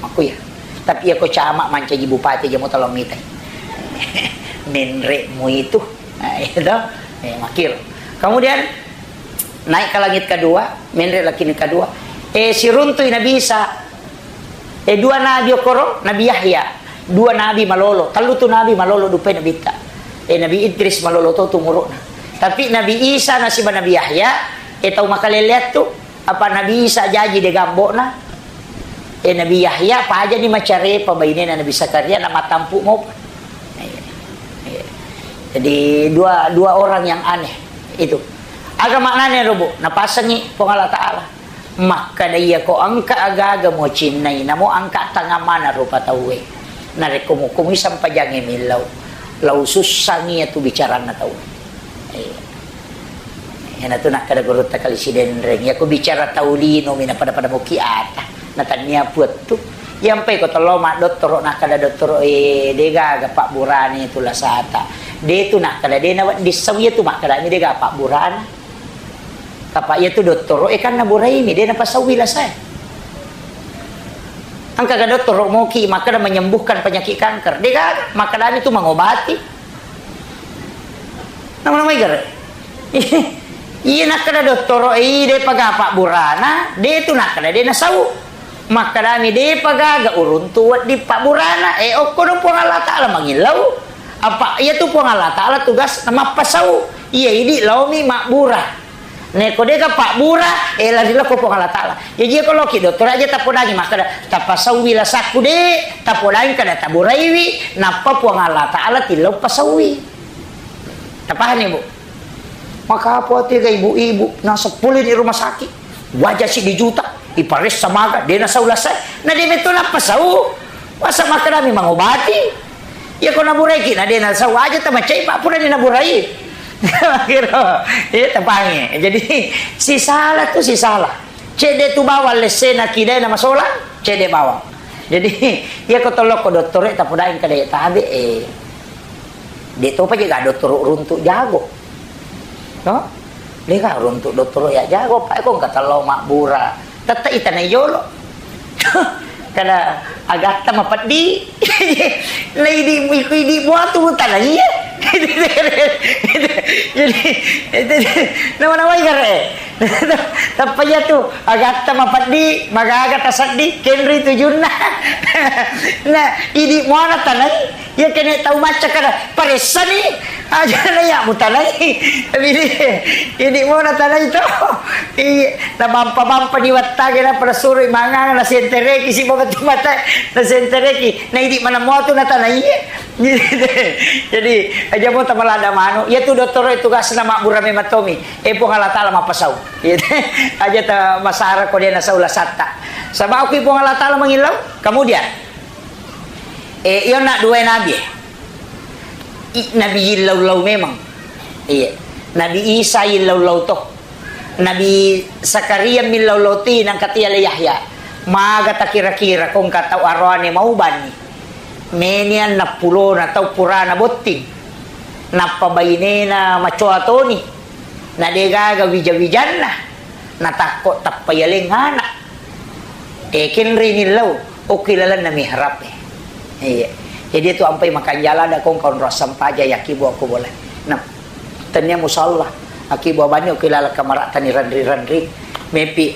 Makku ya. Tapi iya ko camat mancaji bupati aja mo talo mitai. Menre mu itu. Nah, itu. Eh, makir. Kemudian naik ke langit kedua, menre langit kedua. Eh, siruntui Nabi Isa. Eh, dua nabi okoro, Nabi Yahya. Dua nabi malolo, tellu tu nabi malolo dupai Nabitta. Eh, Nabi Idris malolo to tu umuru'na. Tapi Nabi Isa nasiba Nabi Yahya, eh, tau makaleleang tu, apa Nabi Isa jaji de gambo'na. Eh, Nabi Yahya pajani macarepa bainena Nabi Zakaria na matampu mopa. Eh, eh. Jadi dua, dua orang yang aneh itu. Aga maknanya robo, napasengi Puang Allah Ta'ala. Makkada iya ko engka aga-aga mucinnai, namo engka tangamana rupa tauwe. Narekko mukkumi sempajangnge millau, lau sussangi iyatu bicaranna tauwe. Iya. Ena tu nakkeda gurutta kali Sidenreng, iya ko bicara tau lino mi na pada-pada moki ata. Na tania puettu. Iyampai ko tello maddottoro nakkeda dottoro e de gaga pabburane tu lasata. De tu nakkeda de na wedding sau iya tu makkeda mi de gaga pabburana. Apa iya tu dottoro e kan naburai mi de na pasaui lasae. Engka ga dottoro moki makkeda menyembuhkan penyakit kanker. De gaga, makkeda mi tu mengobati. Nama-nama igare. Iya nakkeda dottoro e, de paga pabburana, de tu nakkeda de nasau. Makkedami de paga ga uruntu wedding pabburana. E okko no Puang Allah Taala mangillau. Apa iya tu Puang Allah Taala tugas mappasau. Iya idi laomi mabbura. Neko dega pabbura, e lari lao ko Puang Allah Taala. Jaji ko loki dottoro aja tapodangi makkeda, tapasaui lasakku de, tapodangi kada taburaiwi, nappa Puang Allah Taala tillau pasaui. Tapahani, Bu? Maka apa tega ibu-ibu, naseng pole di rumah sakit, waja siddi juta, iparessa maga, de nasau lasai, na de metto napasau. Masa makkedami mangobati? Iya ko naburaiki, na de nasau aja tamacai, Pak, purani naburai. Kiro, iya tapangi. Jadi, sisala tu sisala. Cedde tu bawang lessena kidai na masolang, cedde bawang. Jadi, iya ko tollo ko dottore tapodai engka daya tabe, eh. De topa je ga dottoro runtu jago. No? De ga runtu dottoro ya jago, pa ko engka tello mabbura. Tette itanai jolo. Kada agatta mapeddi. Na idi, idi mua tu tanai. Jadi, itu, nama-namai gare. Tappa iya tu, agatta mapeddi, magaga taseddi, kenri tujunna. Na, idi muana tanai, iya kene tau macca kada, paressani, aja na iya mutanai. Tapi ini, ini muana tanai to. Iya, na bampa-bampa di wattage na pada surui manganga, na sentereki si bawang tu mata, na sentereki, na idi mana mua tu na tanai. Jadi, aja mo tamalada manu. Iya tu dottoro e tugasna mabbura memang tomi. Eh, Puang Allah Taala mappasau. Iya, aja ta masara ko de nasau lasatta. Saba' okki Puang Allah Taala mangillau. Kemudian, eh, iyo na dua nabi. I, nabi illau-lau memang. Iya. Nabi Isa illau-lau to. Nabi Zakaria millau-lau ti nangkatia le Yahya. Maga takira-kira ko engka tau aroane maubanni. Meni enneng pulona tau purana botting. Nappa bainena macoa toni. Na de gaga wija-wijanna. Natakko tappa yaleng ana. Eh, kenri millau, okki lalenna mihrab e. Iya. Jadi tu ampai makanjala ada kong kaunro sempajang yaki buah ko boleh. Nah, tania musalla. Aki buah bani okki laleng kamara tani renri-renri. Mepi,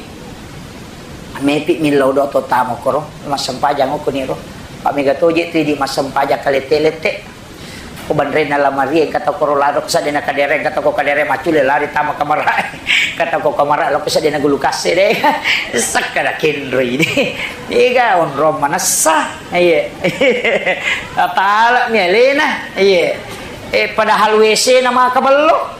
mepi millau do to tamo koro. Massempajang okko niro. Pak mega toje tu idi massempajang kalete-lete. Ko banrena lamari, engka tau koro laro ko seddena kadere, engka tau ko kadere maccule lari tama kamara. Engka tau ko kamara lao ko seddena gulu kasse de. Sekkada kenroi de. Ega onrong manessa. Iya. Atala mi alena. Iya. Eh, padahal W C na maka bello.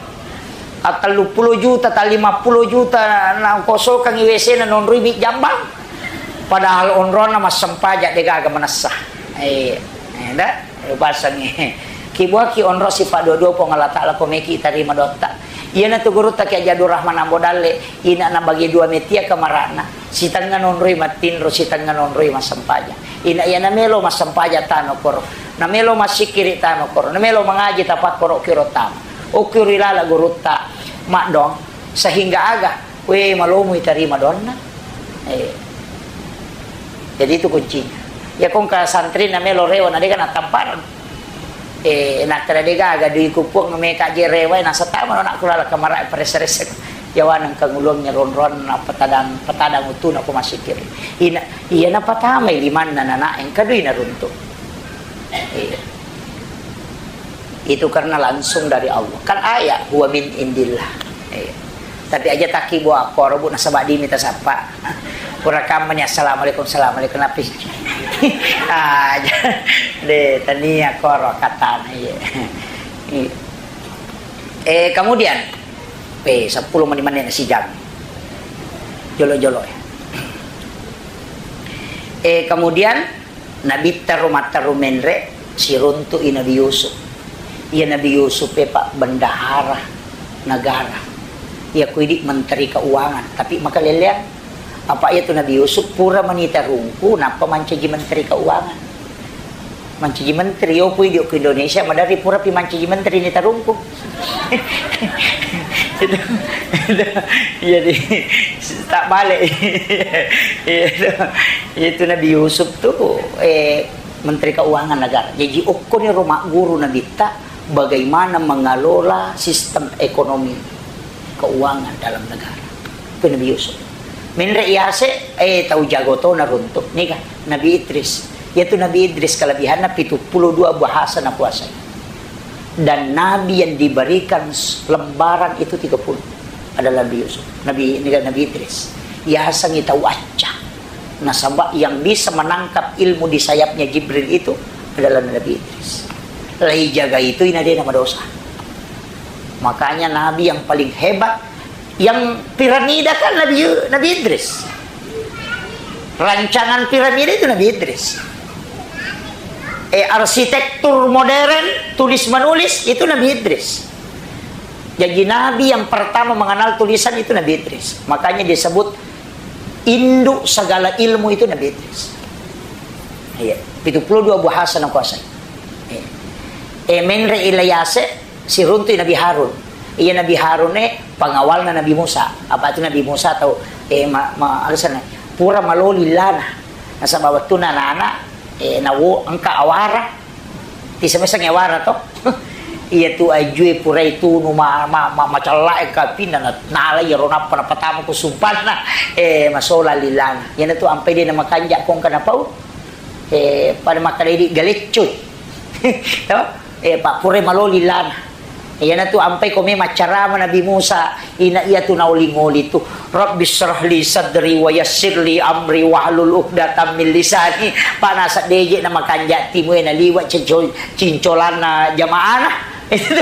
A, telluppulo juta, ta lima puluh juta na, na kosokang W C na nonroi bi jambang. Padahal onronna massempajang de gaga manessa. Eh, eh, da, upasangi. Kibuaki onro sipa dua-dua Puang Allah Taala ko meki tarima dotta. Iyana tu gurutta Kiai Haji Abdul Rahman Ambo Dalle, ina na bagi dua metia kamarana. Sitengnga nonroi mattinro, sitengnga nonroi massempajang. Ina iya namelo massempajang tano koro. Namelo massikiri tano koro. Namelo mangaji tapakkoro kiro tama. Okki ri laleng gurutta maddoang sehingga aga, we, malomui tarima doanna. Eh. Jadi itu kuncinya. Ya kongka santri na melo rewa na deka na tamparang. Eh, na kada dega aga dui kupuang meka je rewa na satama na kula kamara perese-rese. Yawana engka nguluangnge ronroan na petadang, petadang utuna ko masikir. Ina, iya na patamai limanna nana engka dui na runtu. Iya. Itu karena langsung dari Allah. Kan ayat, "Huwa min indillah." Iya. Tapi aja taki buah koro, Bu, nasaba dimi tasappa. Pura kammani, "Assalamualaikum, assalamualaikum," napi. Aja. De, tania koro katana, iya. Iya. Eh, kemudian, eh, sepuluh menit, menit si jam. Jolo-jolo, ya. Eh, kemudian, Nabitta ro matteru menre, siruntu'i Nabi Yusuf. Iya Nabi Yusuf e, Pak, bendahara negara. Iya, ku idi menteri keuangan, tapi makaleleang. Apa iya tu Nabi Yusuf pura mani tarungku, nappa mancaji menteri keuangan. Mancaji menteri, yo, ku idi ku Indonesia, madari pura pi mancaji menteri ni tarungku. Itu, itu, jadi, tak balik. Iya, itu, itu Nabi Yusuf tu, eh, menteri keuangan negara. Jadi, okko ni ro magguru Nabitta, bagaimana mengelola sistem ekonomi keuangan dalam negara. Itu Nabi Yusuf. Menre iyase, eh, tau jago to naruntuk. Nika, Nabi Idris. Yaitu Nabi Idris kelebihanna pitu puluh dua bahasa nakuasai. Dan Nabi yang diberikan s-, lembaran itu tiga puluh adalah Nabi Yusuf. Nabi, nika, Nabi Idris. Yasengi tau acca. Nasaba yang bisa menangkap ilmu di sayapnya Jibril itu adalah Nabi Idris. Laijaga itu ina de namadosa. Makanya Nabi yang paling hebat, yang piramida kan Nabi Yu-, Nabi Idris. Rancangan piramida itu Nabi Idris. Eh, arsitektur modern, tulis menulis, itu Nabi Idris. Jadi Nabi yang pertama mengenal tulisan itu Nabi Idris. Makanya disebut induk segala ilmu itu Nabi Idris. Iya, pitu puluh dua bahasa nakuasai. Iya. Eh, menre ilayase, siruntui Nabi Harun. Iya, Nabi Harun e pengawalna Nabi Musa. Apa itu Nabi Musa tau, eh, ma-, ma-, alasana, pura maloli lana. Nasaba wettunna anak-anak, eh, nawo engka awara. Tisa mesang ewara to. Iya tu ajue purai tunu ma-, ma-, ma-, macella e kapinna na-, nala iyaro nappa napatamu ku sumpanna. Eh, masola lilana. Iyana tu ampai de namakanja kongka napau. Eh, pada makkada idi galeccoi. To? Eh, pa purai maloli lana. Iyana tu ampai kome maccarama Nabi Musa. Ina iya tu naoling-oling tu, "Rabbi syrah li sadri wa yassir li amri wahlul uqdatam min lisani." Pa nasaddeje na makanja timue na liwa cencol-, cincolanna jamaana. Itu,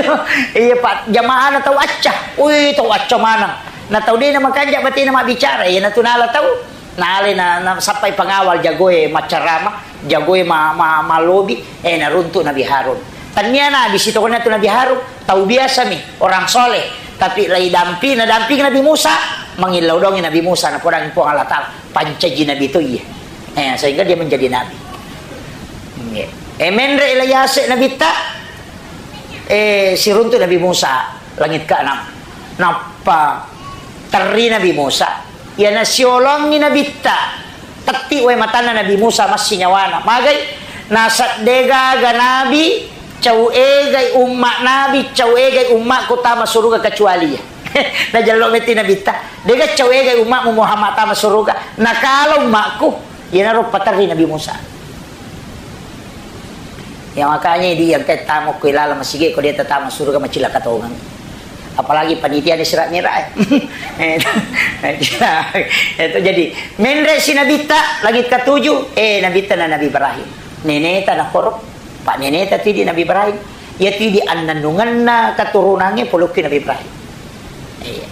iya, Pak, jamaana tau acca. Ui, tau acca maneng. Na tau de na makanja batena mabbicara, iya na tu nala tau. Nale na, na sappai pengawal jagoe maccarama, jagoe ma-, ma-, malobi, eh, naruntuk Nabi Harun. Tania nabi sitokona tu Nabi Harun. Tau biasa mi, orang soleh, tapi lai dampi, nadampingi Nabi Musa, mangillau dongi Nabi Musa, napodangi Puang Allah Ta'ala, pancaji nabi to iya. Eh, sehingga dia menjadi nabi. Iya. Eh, menre ilayase Nabitta, eh, siruntu Nabi Musa, langit keenam. Nappa terri Nabi Musa. Iyana siolongngi Nabitta, tetti wae matanna Nabi Musa massi nyawana. Magai? Naseng degaga nabi, cau egai umma nabi, cau egai ummaku tama suruga kecuali iya. Najello metti Nabitta, dega cau egai ummamu Muhammad tama suruga, nakala ummaku, iyanaro paterri Nabi Musa. Ya, makanya idi yang kayak tamu kue lala masige ko dia tetama suruga macilaka tongang. Apalagi panitia di Isra Mi'raj, eh. Eh, itu jadi menre si Nabitta langit ketujuh, eh, Nabitta na Nabi Ibrahim. Neneta na koro, Pak, neneta tidi Nabi Ibrahim. Ya tidi annanunganna keturunannya polokki Nabi Ibrahim. Iya.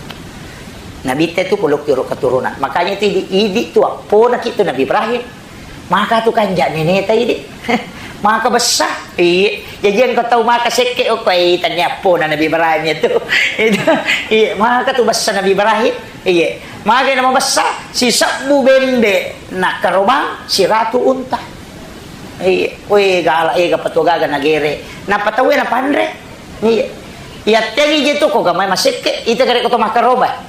Nabitta itu polokki ro keturunan. Makanya tidi idi tu appona kitu Nabi Ibrahim. Maka tu kanja neneta idi. Maka bessa. Iya. Jadi engka tau maka sekke okko, eh, tania appona Nabi Ibrahim itu. Itu. Iya, maka tu bessa Nabi Ibrahim. Iya. Maka nama bessa sisebbu bembe nakarobang siratu unta. Iya. Weh, gala ega patugaga nagere. Napa tau na panre? Iya. Iya, tegi je tu ko gamai masekke, ita gare ko to makaroba.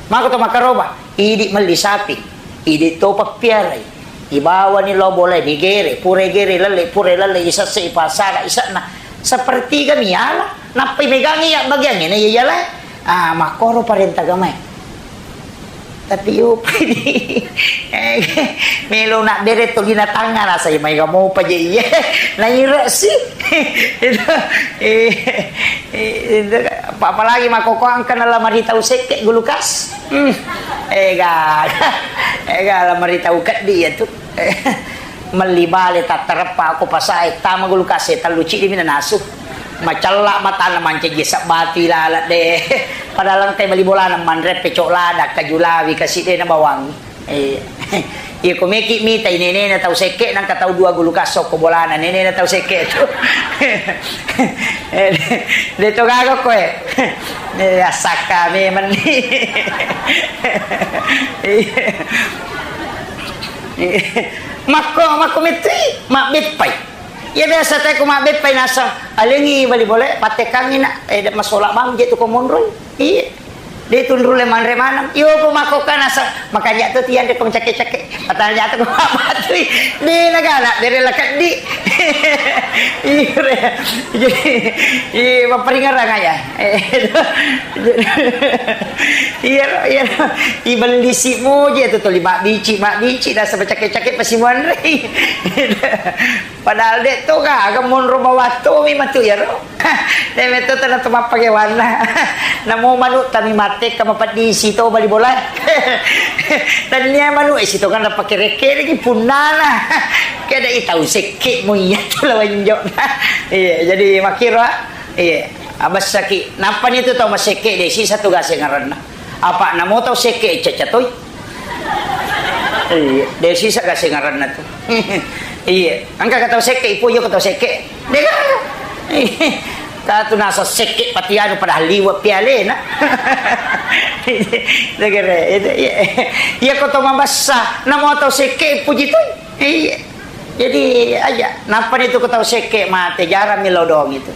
Maka to makaroba, idi melli sapi, idi to pappiarai. Ibawani lo bola digere, pura gere lalle, pura lalle isesse ipasara isakna. Sepertiga miala, nappai megangi ya bagian ini ya yala. Ah, makoro parenta gamai. Tapi yo pedi. Eh, melo nak bere to binatang rasa mai kamu apa je iya. Naira sih. Itu, eh, Eh, itu, apa-, apalagi makkokkoe engka na lamari tau sekke gulukas. Hmm. Ega, ega lamari tau keddi iya tu. Melli bale tattareppa ko pasae tama gulukas e tellu ciddi mi nanasu. Macella matanna mancaji sebbatu ilala de. Padahal engkai bali bolana manre pecok lada, kaju lawi, kasi de na bawang. Eh. Iya, ko meki mitai nenena tau sekke, nangka tau dua gulu kasso ko bolana nenena tau sekke tu. De to gaga koe. Eh, asakka memang ni. Iya. Makko, makko metui, mabbeppai. Iya, biasa te ko mabbeppai naseng, alengi bali bole, pattekangi nak, eh, masola bang je tu ko monroi. Iya. De tunru le manre maneng. Iyo, ko makko ka naseng, makanja tu tiang de ko mecakke-cakke. Patanya tu ko matui. De nagana, bere la keddi. Iya, re. Jadi, iya, mapparingerang aja. Eh, iya, iya. Ibellisi moje tu tuli mabbici, mabbici, naseng mecakke-cakke pasi muanrei. Padahal de to gaga monro bawatto mi matu iyaro. De metto tana to mappakewanna. Namo manu tami mattekka mapeddisi to bali bola. Tania manu e sitonganna pakere-kereki punnana. Keda i tau sekke mu iya tu lawanjo. Iya, jadi makkiro, iya. Abassaki. Nappani tu tau masekke de sisa tu gasengarenna. Apa namo tau sekke cacca toi. Iya, de sisa gasengarenna tu. Iya, engka ka tau sekke, ipojo ka tau sekke. De gaga. Ka tu naseng sekke pati anu padahal liwe pialena. Degere, itu, iya. Iya, ko to mabessa, namo tau sekke, puji toi. Iya. Jadi, aja, nappani tu ko tau sekke mate, jarang mi lao doang itu.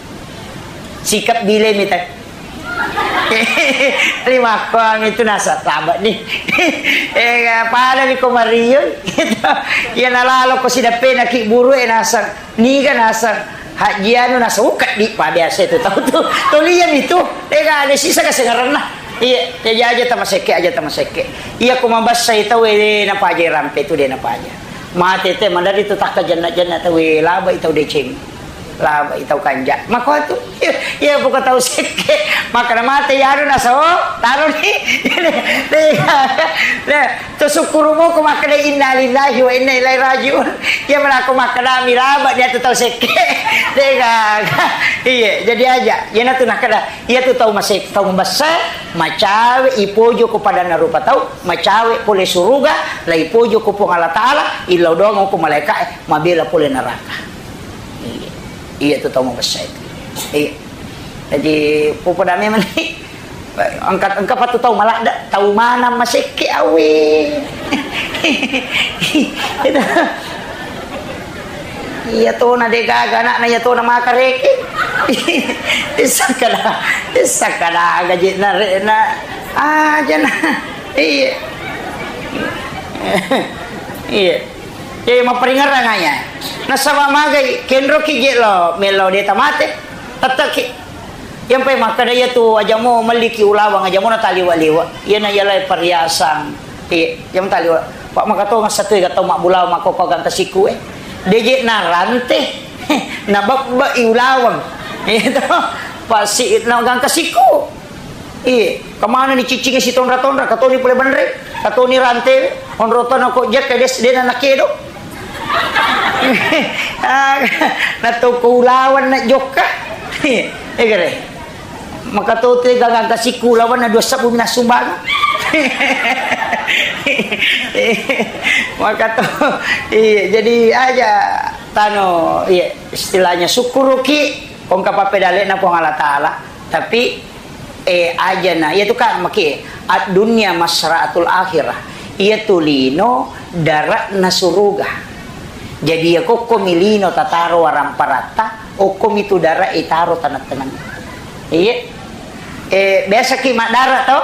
Sikap bile mi te. Lima koang itu naseng taba ni. Eh, pada mi ko mario. Iya, nalalo ko sidappena ki buru e naseng. Niga naseng. Haji anu naseng, uka di pa biasa itu tau tu. Tolian itu. Eh, ga ada sisa gasengarenna. Iya, jadi aja tama sekke, aja tama sekke. Iya, ko mabessai tau, eh, napaja rampe tu de napaja. Mate te, madari tu takka jenna-jenna tau, eh, labai tau deceng. Labai tau kanja. Mako tu, iya, iya, buka tau sekke. Makana mate, ya, anu, naso, taro ni. Nah, to sukkuru muko makkeda, "Innalillahi wa inna ilaihi raji'un." Iya, malako makkeda, "Miraba dia tu tau sekke." Dega. Iya, jadi aja. Iya, natu nakkeda, iya tu tau masek-, tau mabessa, macawe ipojo ko padanna rupa tau, macawe pole suruga, la ipojo ko Puang Allah Taala, illau doang ko malaika, mabela pole neraka. Iya. Iya tu tau mabessa itu. Iya. Jadi, popoda memang ni. Engka, engka patu tau maladda, tau manang masekke awe. Iya tona de gaga anakna, iya tona makareke. Issa kada, issa kada gaji na re-, na aja na. Iya. Iya. Jadi mapparingerrang aja. Nasaba magai kenroki je lo melo de tamate. Tetteki. Iyampai makkeda, iyatu aja mo melliki ulaweng, aja mo nataliwa-liwa. Iyana iyalai perhiasan. Iya, aja mo taliwa. Pak, maka tongeng satu ega tau mabbulaweng makkokko gangka siku e. Deje narante. Nabebbe i ulaweng. Iya to. Pasi na gangka siku. Iya, kemana ni ciccingi sitonra-tonra, katoni pole benre, katoni rante, onrotona ko jekka des dena nakedo. Ah, na toko ulaweng na jokka. Iya, iya kere. Maka to te gagang kasiku lawan na dua sabbu minasumbangan. Maka to, iya, jadi aja tano, iya, istilahnya syukuruki kongka papedalena Puang Allah Taala, tapi, eh, ajana, iyatu ka maki, ad-dunya masra'atul akhirah. Iyatu lino dara'na suruga. Jadi, iya kokkomi lino tataro waramparatta, okkomi tu dara itaro taneng-taneng. Iya. Eh, biasa ki maddara to?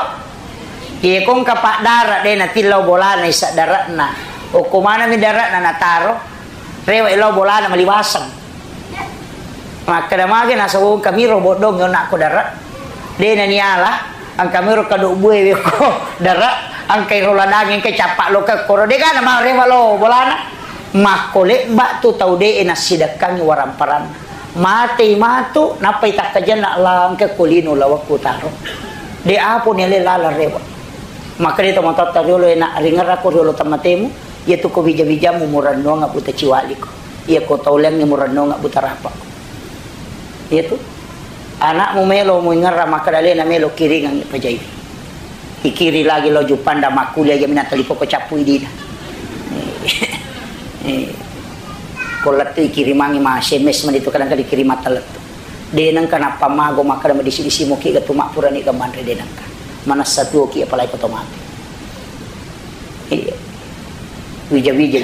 Iya, kongka paddara de natillau bolana isa dara'na. Okko manami dara'na nataro, rewe lao bolana maliwaseng. Makkeda mage nasaba engka miro boddong yona ko dara. De naniala, engka miro kado bue weko dara, engka iro ladangi engka cappa loka koro de kana marewa lo bolana. Makko lebba tu tau de nassidekkangi waramparanna. Matei matu, nappai takkajenna la engka ko lino lawakku taro. De apo ni ale lala rewa. Makkeda to matotta riolo ena ringerako riolo temmatemu, iya tu ko bija-bijamu murennuang buta ciwaliko. Iya ko tau lengnge murennuang buta rapa. Iya tu. Anakmu melo muingerra makkeda alena melo kiringang pajai. Ikiri lagi lo Jupanda makkuliah iya minang talipoko cappu idina. Eh, ko lettu ikirimangi ma S M S mani tu kadang-kadang dikirimang lettu. De nengka nappa mago makkeda madisi-disi moki ga tu mappurani ga manre de nengka. Manessa tuoki apalagi ko to mate. Iya. Wija-wija.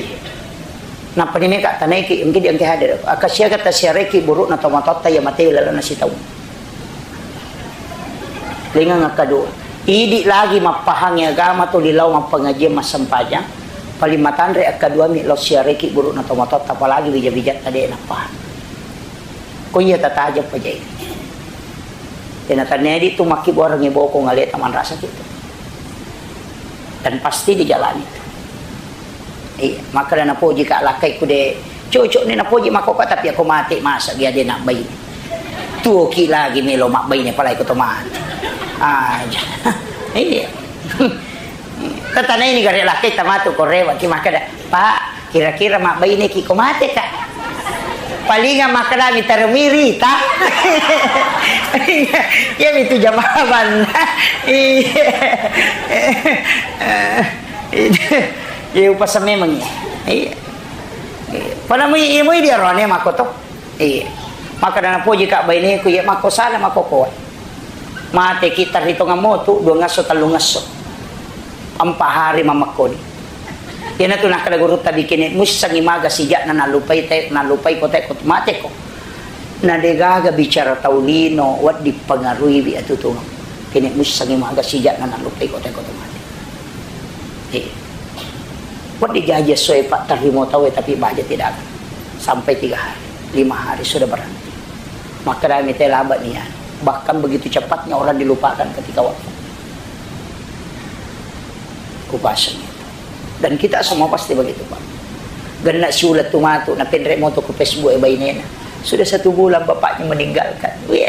Nappa ni meka tanaiki engki di engki hadir. Akasiaga tasiareki burukna tomatoatta iya mate lalana sitaung. Lingeng akkadua. Idi lagi mappahangi agama tuli lao mappengajian massempajang. Paling matanre akkadua mi lao siareki burukna tomatoatta apalagi wija-wijatta de nappahang. Ko iya tataja pajai. Tena tanedi tu makkibuarengi bokong aleta manrasa kitu. Dan pasti dijalani tu. Iya, makkeda napoji ka lakkai ku de cocok ni napoji makkokko, tapi ako mate masa dia de nabbaine. Tuoki lagi melo mabbaine palai ko to mate. Aja. Iya. Tatanai ni gare lakkai tamatu ko rewa ki makkeda, "Pak, kira-kira mabbaine ki ko mate ka?" Palinga makkeda mi termiri ta. Iya, iya itu jawaban. Iya. Iya, upasan memang iya. Iya. Pada mui, iya, mui dia rone mako to. Iya. Maka dana poji ka baineku, iya, mako sana mako koe. Mate kita ritongan motu, dua ngasso, tellu ngasso. Empat hari mamakoni. Iya natu nakkeda gurutta bikini, mussangi maga sijakna nalupai te, nalupai kote ko mate ko. Na degaga bicara tau lino, waddi pengaruhiwi atutungan. Kene mussangi maga sijakna nalupai kote ko mate. Eh. Waddi jaji essoe, Pak, tarimo tau, eh, tapi baja tidak ada. Sampai tiga hari, lima hari sudah berhenti. Maka dami teh laba nih ya. Bahkan begitu cepatnya orang dilupakan ketika wafat. Kupasang itu. Dan kita semua pasti begitu, Pak. Genna siulat tu matu, na penrek moto ku Facebook e bainena. Sudah satu bulan bapaknya meninggalkan. Wih.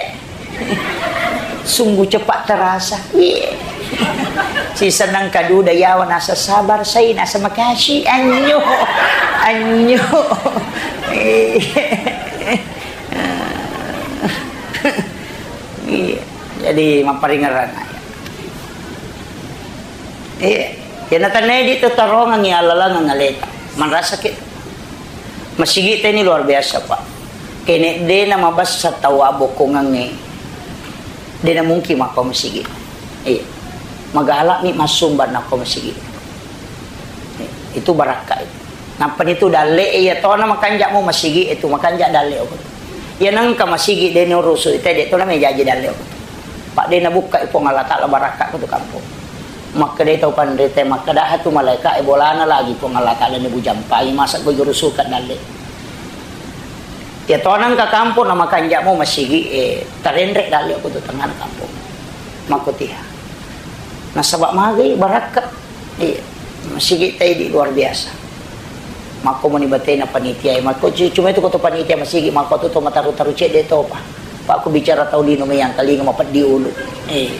Sungguh cepat terasa. Iya. Si senang kaduda yawa nasa sabar, saya nasa makasih. Anyo. Anyo. Iya. Iya. Jadi maparingeran. Iya. Kena tanai di tetarongan ya lalangan aleta. Manrasa ke. Masigi teni luar biasa, Pak. Kene dena mabassa tau abokkongangnge. Dena mungkin mako masigi. Iya. Magalak mi massumbang nako masigi. Iya. Itu barakka itu. Nappa nitu dalle iya tona makanjak mu masigi itu makanjak dalle ogo. Iya nengka masigi dena urusu ite de tona mejaji dalle ogo. Pak dena bukka Puang Allah Taala barakka kutu kampung. Makkeda tau panrita, makkeda hatu malaika e bolana lagi Puang Allah Taala ni bujampai masa ko jurusuka dalle. Ya tonang ka kampung na makanjak mo masigi, eh, tarenrek dalle ko tu tengah kampung. Makotiha. Nasaba magai barakka. Iya. Masigi tai di luar biasa. Makko moni batena panitia, makko cu-, cuma itu ko to panitia masigi, makko tu to mataru-taru cedde topa. Pak, ku bicara tau lino meyang kalinga mapeddi ulu. Eh.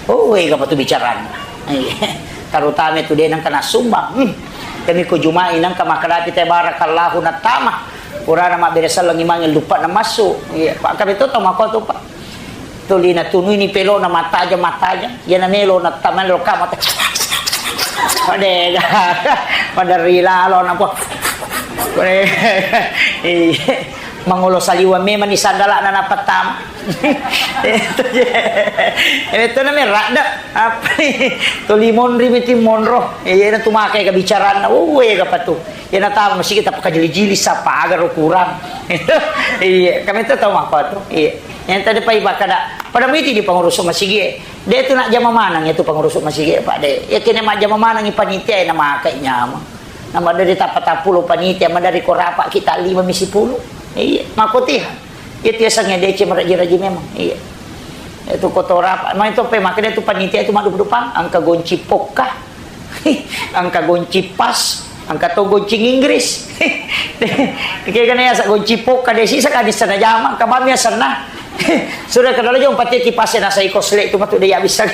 Oh, eh, apa tu bicarana? Eh. Tarutama tu de nengka nassumbang. Hmm. Kami ko Jumai nengka makkadapi te barakallahu nattama. Purana mabbere selleng imange lupa na massu. Iya, Pak, kami to tau makko tu, Pak. Tuli natunui ni pelona mattajang-mattajang. Iya na melo nattama lo kamata. Ode, maderri lalo na po. Ode, iya. Mangolo saliweng memang ni sandalana napattama. Itu je. Itu namanya radda. Apa ni? Tuli monri miti monro. Iya, na tu makai kebicaraan. Oh, iya, apa tu? Iya, na tahu masih kita pakai jili-jili, sapa agar kurang. Iya, kami itu tahu apa tu? Iya. Yang tadi pai bakada. Pada miti di pengurus masigi. De tu nak jama manang itu pengurus masigi, Pak de. Ya kene majjama manang i panitia na makai nyama. Nama dari tapa tapulu panitia, madari ko rapa kita lima misi pulu. Iya, makotiha. Iya tiasang ya dece meraji-raji memang. Iya. Itu kotora apa? Main tu pe makanya tu panitia itu madu dupang angka gonci pokka. Angka gonci pas, angka to gonci Inggris. Kaya kana ya sa gonci pokka de sisa kani sana jama, angka bami sana. Sudah kenal aja umpati kipas na sai kosle itu matu de ya bisa.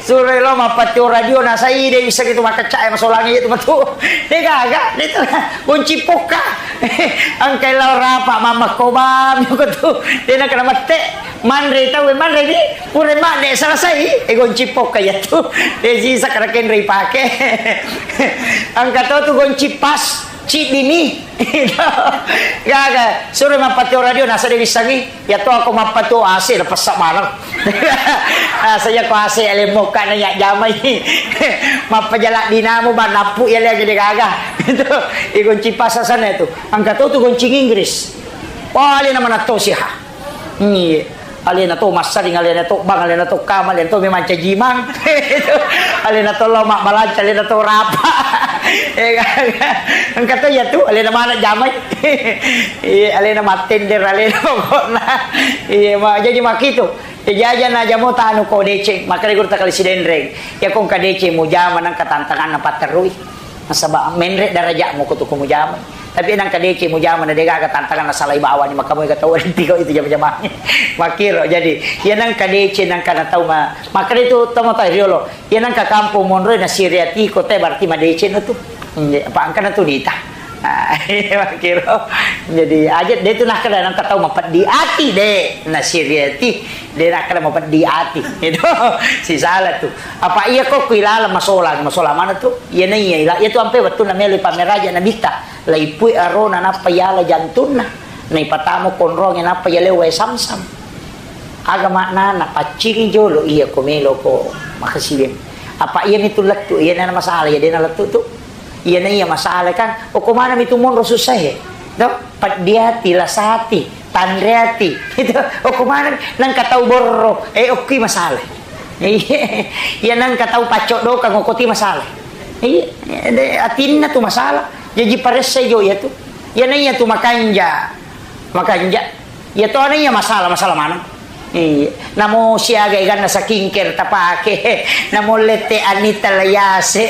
Suruh lo mapati radio na sai de bisa gitu maka cak masolangi itu matu. De gaga, de tu gonci pokka. Angka lao rapa mama kobam ko tu. De na kana mate. Manre tau, manre ni, pura madde selesai, e gonci pokka yatu. De sisa karakenre ipake. Engka to tu gonci pas, ciddi ni. Gaga, suro mappatuo radio, nasa de wissangi. Yatu ako mappatuo A C, lepas maneng. Asa yako A C, alemmo kana ya jamai. Mappajala dinamu, ba nappu ya lagi de gaga. Itu, i gonci pas sana itu. Engka to tu gonci Inggris. Wah, alena manatto siha. Iya. Alena to massaring, alena to bang, alena to kama, alena to memang cajimang. Alena to lao mabbalanca, alena to rapa. Eh, engka to iya tu, alena mana jamai. Iya, alena mattender, alena pokokna. Iya, ma-, jadi makitu. Jaja na jamo tanu ko deceng, makare guru takali sidenreng. Ya ko engka deceng mujama nang katantangan na patterui. Nasaba menre darajatmu ko tu ko mujama. Tapi nangka deceng mujama na degaga tantangan na salai bawani, maka moega tau renti ko itu jama-jamang. Makiro jadi, ya nangka deceng nangka na tau ma-, makanya itu tau mata riolo. Ya nangka kampung monro na siriati ko te berarti madeceng na tu. Hmm, ya, apa angka na tu nita. Ah, iya, makiro. Jadi aja de tu nakkeda nangka tau mapeddi ati de na siriati. De nakkeda mapeddi ati. Itu sisala tu. Apa iya ko ku ilalang masolang, masolang mana tu? Iya na iya ila-, iya tu ampe wettunna melo ipameraja nabitta. Laipui arona nappa yala jantunna. Naipatamu konronge nappa yaleu wae samsam. Aga maknana paccingi jolo iya ko melo ko makasiweng. Apa iya mitu lettu, iya na masalah, iya de na lettu tu. Iya na iya masalah kan. Oko mana mitu monro susah he. To? Peddi ati, lasati. Tanreati. Itu, okko maneng, nengka tau borro, eh, okkui masalah. Iya, iya, nengka tau paccoddokang, okkoti masalah. Iya, de, atinna tu masalah. Jaji paressai jo iya tu. Iya na iya tu makanja. Makanja. Iya to na iya masalah, masalah maneng. Iya. Namo siaga eganna skincare tapake. Namo lette anita layase.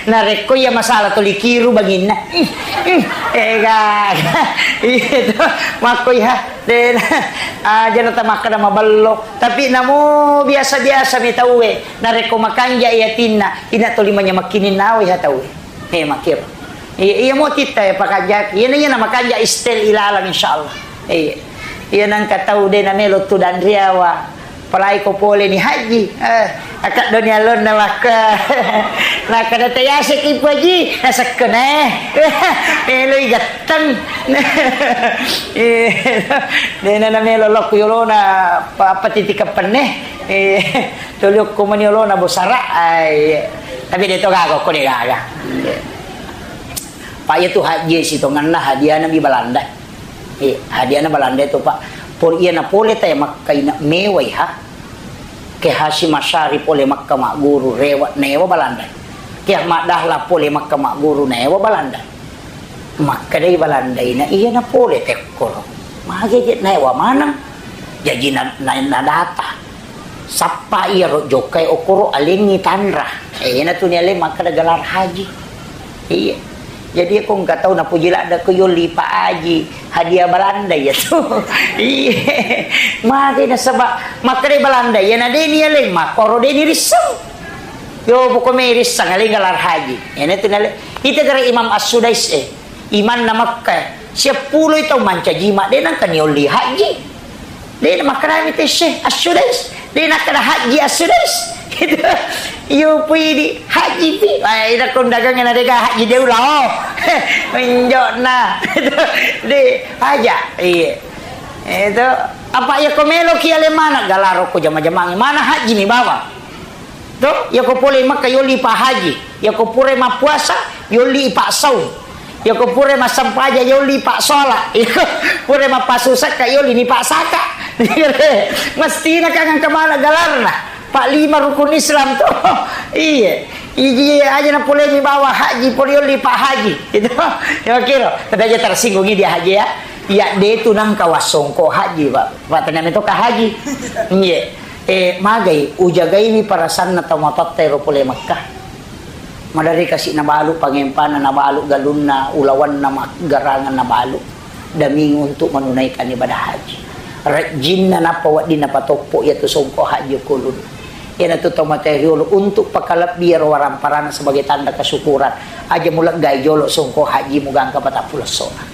Narekko iya masalah toli kiru banginna. Ih, ih, ega. Iya to. Makko iya. De, aja na tamakkeda mabello. Tapi namo biasa-biasa mi tauwe. Narekko makanja iya tinna, ina toli manyamakkini nawe iya tauwe. Eh, makkiro. Iya, iya mo titta ya pakanja. Iya na iya na makanja istel ilalang insyaallah. Iya. Iya nengka tau de na melo tu danriawa. Apalagi ko pole ni haji. Eh, akak doni alonna makka. Nakkeda tayase ki Pu Haji, nasekkena. Meloi gatteng. Iya. De na na melo lokku yolona pa-, apa titi kepenne. Iya. Tuli okko mani yolona bosara. Ai. Tapi de to gaga ko de gaga. Iya. Pak iya tu haji sitongenna hadiahna mi Balanda. Eh, hadiahna Balanda itu, Pak. Pole iya na pole tae Makka ina mewai ha. Ke Hasyim Asy'ari pole Makka magguru rewa, newa Balanda. Ke Ahmad Dahlan pole Makka magguru newa Balanda. Makkedai Balanda ina iya na pole tekkoro. Mage je newa maneng. Jaji na, na, na data. Sappa iyaro jokkai okkoro alengngi tanra. Eh, ina tu ni aleng makkeda gelar haji. Iya. Jadi ko engka tau napuji ladde ko yolli Pak Haji, hadiah Balanda iya tu. Iya. Mate nasaba makkeda Balanda iya na de ni aleng makkoro de ni risseng. Yo pokoknya risseng aleng gelar haji. Ina tu ni aleng. Ita gara Imam As-Sudais eh. Imanna Makka, siappuloi tau mancaji ma, de nengka niolli haji. De na makkedami te Syekh As-Sudais, de nakkeda haji As-Sudais. Gitu. Iyo pui di haji pi. Wah, ida kondagang na dega haji de ulao. Menjokna. De aja. Iya. Itu apa iya ko melo ki ale mana galaro ko jama-jamangi. Mana haji ni bawang. To, yako pole Mekka yolli pa haji, yako pura mappuasa yolli pa saum, yako pura massempajang yolli pa sholat, yako pura mappasu zakka yolli ni pa saka. Mestina kan engka mana galarna. Pa lima rukun Islam to. Iya. Iji aja na pole ni bawa haji, pole yolli pa haji. Itu. Ya kira, tapi aja tersinggung dia haji ya. Ya de tu nangka wassongko haji, Pak. Pak tanya meto ka haji. Iya. Eh, magai, ujagaiwi parasanna tau matoatta ero pole Mekka. Maderri kasi nabalu pangempana, nabalu galunna, ulawanna, maggarangan nabalu. Demi untuk menunaikan ibadah haji. Rejjinna nappa wedding napatoppo iya tu songko haji ko ulunna. Iyanatu tau mate riolo untuk pakalebbi ero waramparana sebagai tanda kesyukuran. Aja muleggai jolo songko haji mugangka patappulo essona.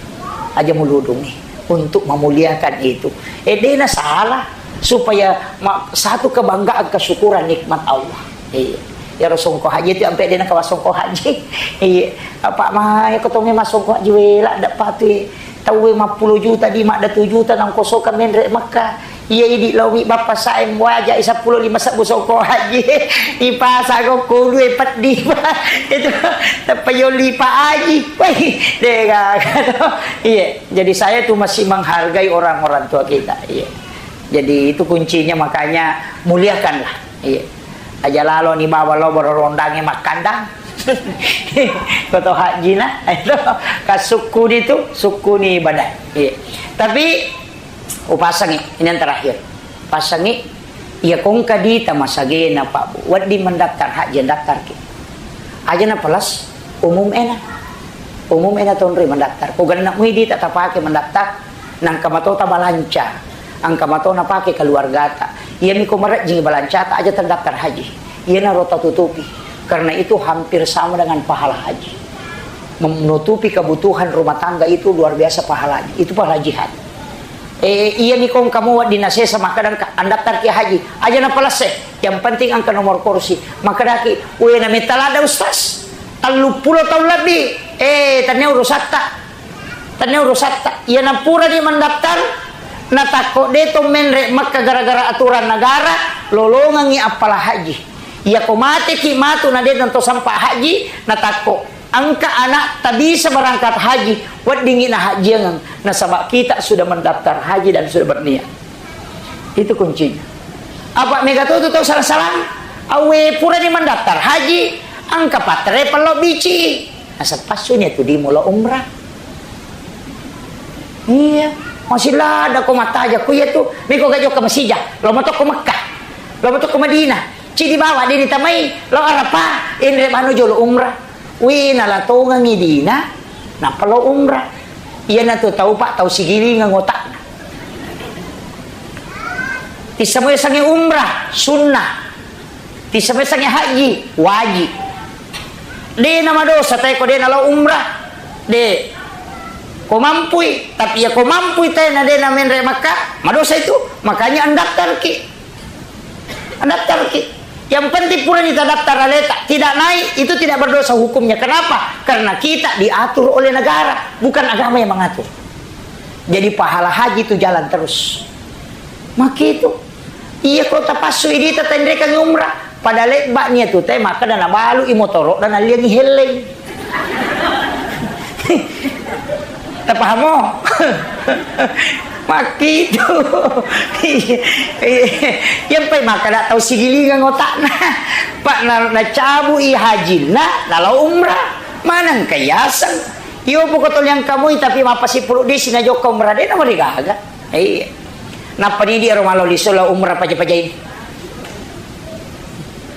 Aja muludungi untuk memuliakan itu. Eh, dena salah. Supaya ma-, satu kebanggaan, kesyukuran nikmat Allah. Iya. Iyaro songko haji itu ampe dena kawa songko haji. Iya. Apa ma ya ketemu ma songko haji wela dak patu. Tau we mappulo juta di madda tu juta nang kosoka menre Mekka. Iya idi laumi bappa saem waja i seppulo lima sebbu songko haji. Ipasa gokku due peddi, Pak. Itu teppa yoli Pak Haji. Weh, dega. Iya. Jadi saya tuh masih menghargai orang-orang tua kita. Iya. Jadi itu kuncinya, makanya muliakanlah. Iya. Aja lalo ni bawa lo bororondange makkandang. Koto haji na, itu kasukku ni tu, sukku ni ibadah. Iya. Tapi upasangi, ini yang terakhir. Pasangi, iya kongka dita masagena Pak Bu. Wedding mendaftar haji, daftar ki. Aja na plus umum ena. Umum ena tonri mendaftar. Ko genna mui dita tapake mendaftar. Nangka mato tabalanca, engka mato napake keluargata. Iyami ko marejjing balancata aja terdaftar haji. Iyanaro tatutupi. Karena itu hampir sama dengan pahala haji. Menutupi kebutuhan rumah tangga itu luar biasa pahalanya. Itu pahala jihad. Eh, iyami ko engka mo wedding nasesa makkadangka andaftarki haji. Aja napalesse. Yang penting engka nomor kursi. Makkedaki, "Wena metta ladda, Ustaz. Telluppulo taung lebbi." Eh, tania urusatta. Tania urusatta. Iyana purani mendaftar, natakko de to menre Mekka gara-gara aturan negara, lolongengi appala haji. Iyako mateki matu na de to sampa haji, natakko engka anakta bisa berangkat haji, weddingi nahajiangeng, nasaba kita sudah mendaftar haji dan sudah berniat. Itu kuncinya. Apa mega to tu tau salah-salah? Awe purani mendaftar haji, engka patre pello bici. Nasappassuni tu di mulo umrah. Iya, masih lada ko mataja ku iya tu. Miko ga jokka Masija, lo mato ko Mekah, lo mato ko Madinah. Cidi bawa dini tamai, lo Arafah, inre manu jolo umrah. Wi nalatongengi dina, nappa lo umrah. Iyana tu tau Pak, tau sigilingeng otakna. Tissamo yasengnge umrah, sunnah. Tissamo yasengnge haji, wajib. De na madosa tae ko de na lao umrah. De. Ko mampui, tapi ya ko mampui tae na de na menre Makkah, madosa itu. Makanya andaftarki. Andaftarki. Yang penting purani tadaftar aleta, tidak naik, itu tidak berdosa hukumnya. Kenapa? Karena kita diatur oleh negara, bukan agama yang mengatur. Jadi pahala haji itu jalan terus. Makitu. Iya, ko tapassu idi tatenrekang umrah. Pada lebba nia tu te makkeda nabalu i motoro dan aliangi helleng. Tapahamo? Makitu. Yang pai makkeda tau sigilingang otakna. Pak na, nacabu i hajinna, nalo umrah. Manang kayaseng. Iyo poko toliang kamui tapi mapasi pulu disi na jokka umrah de na marigaga. Iya. Nappa ni dia ro malo liso lao umrah paja-paja ini.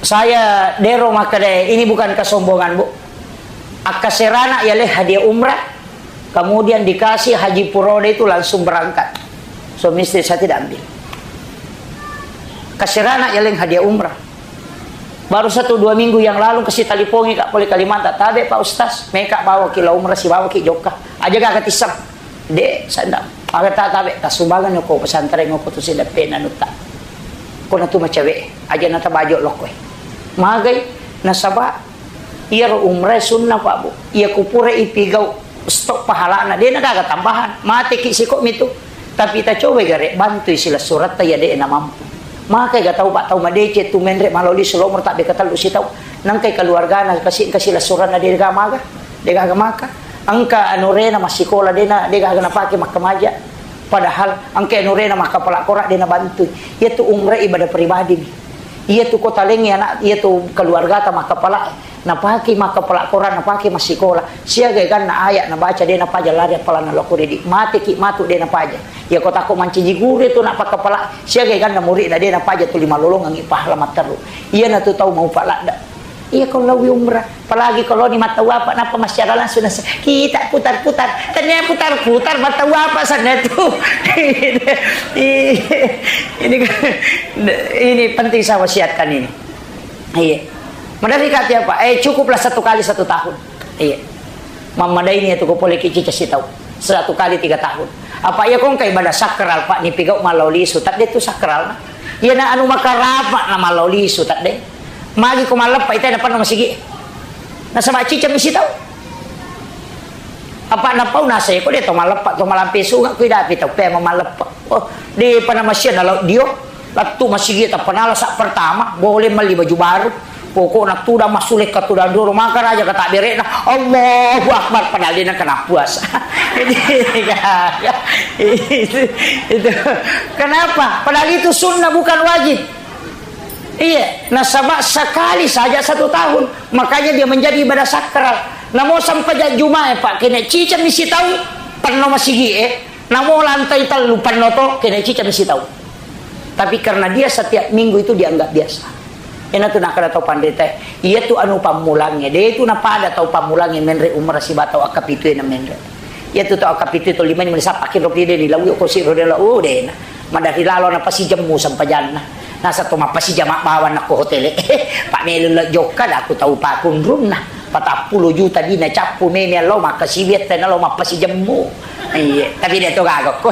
Saya dero makkeda, ini bukan kesombongan, Bu. Akkaserana ya leh hadiah umrah, kemudian dikasih haji purode itu langsung berangkat. Suami istri saya tidak ambil. Kaserana ya leng hadiah umrah. Baru satu dua minggu yang lalu kasi talipongi ka pole Kalimantan, tabe Pak Ustaz, meka bawa ki la umrah si bawa ki jokka. Aja ga katisseng. De, sandang. Aga ta tabe, tasumbangan ko pesantren ko tu sideppe nanutta. Ko natu macawe, aja nata bajo lokko. Magai, nasaba, iyaro umrah sunnah Pak Bu. Iya kupura ipigau stok pahalana, de na gaga tambahan. Mate ki siko mitu. Tapi tacobai gare bantui silessuretta iya de na mampu. Makai ga tau Pak tau madeceng tu menre maloli selomor tabbe katellu sitau. Nangkai keluargana kasi engka silessuranna de ga maga. De gaga maka. Engka anurena massikola de na, de gaga napake makkamaja. Padahal engka anurena makkapala kora de na bantui. Iya tu umrah ibadah pribadi mi. Iya tu kota lengi anak, iya tu keluargata makkapala. Napake makkapala Quran, napake massikola. Siaga eganna ayat nabaca de napaja lari appalanna lokko ridi. Mateki matu de napaja. Iya ko tako mancaji guru tu nak pakkapala. Siaga eganna muridna de napaja tuli malolongengi pahala matteru. Iyana tu tau maupa ladda. Iya ko lawi umrah. Apalagi kalau ni mata apa napa masyarakat langsung nasa. Kita putar-putar. Tanya putar-putar mata apa sana tu. Ini, ini penting saya wasiatkan ini. Iya. Maderri ka tiap, eh, cukuplah satu kali satu tahun. Iya. Mammadaini itu ko pole ki cica sitau. Satu kali tiga tahun. Apa iya ko engka ibadah sakral, Pak, nipigau mallau lisu, tadde tu sakral. Iya na anu makarapa na mallau lisu, tadde. Magi ko malleppa ita na penno masigi. Nasaba ciceng mi sitau. Apa napau nasa ko de to malleppa, to malampe sunga ku idapi tau pe malleppa. Oh, di panamasia na lau dio. Lettu masigi tappa nala sa pertama, boleh melli baju baru. Pokokna tudang massulekka tudang doro, maka raja kata berekna, Allahu Akbar, padahal dia kena puasa. Jadi, itu, itu. Kenapa? Padahal itu sunnah, bukan wajib. Iya, nasaba sekali saja satu tahun, makanya dia menjadi ibadah sakral. Namo sampai Jumat, Pak, kena ciceng mi sitau, penno masigi, eh. Namo lantai tellu penno to, kena ciceng mi sitau. Tapi karena dia setiap minggu itu dianggap biasa. Ena tu nakada tau panrita, iya tu anu pammulangnge, de tu napada tau pammulangnge menre umrah siba tau akkapitu na menre. Iya tu tau akkapitu to lima ni menisa pakin ropi de di lau ko si rode lau, oh, de na. Madari lalo na pasi jemmu sempajanna. Nasa to mapasi jama bawang na ko hotele. Pak melu lo jokka da aku tau pakunrunna. Patappulo juta dina cappu meme lo makkasibiatta na lo mappasi jemmu. Iya, tapi de to gaga ko.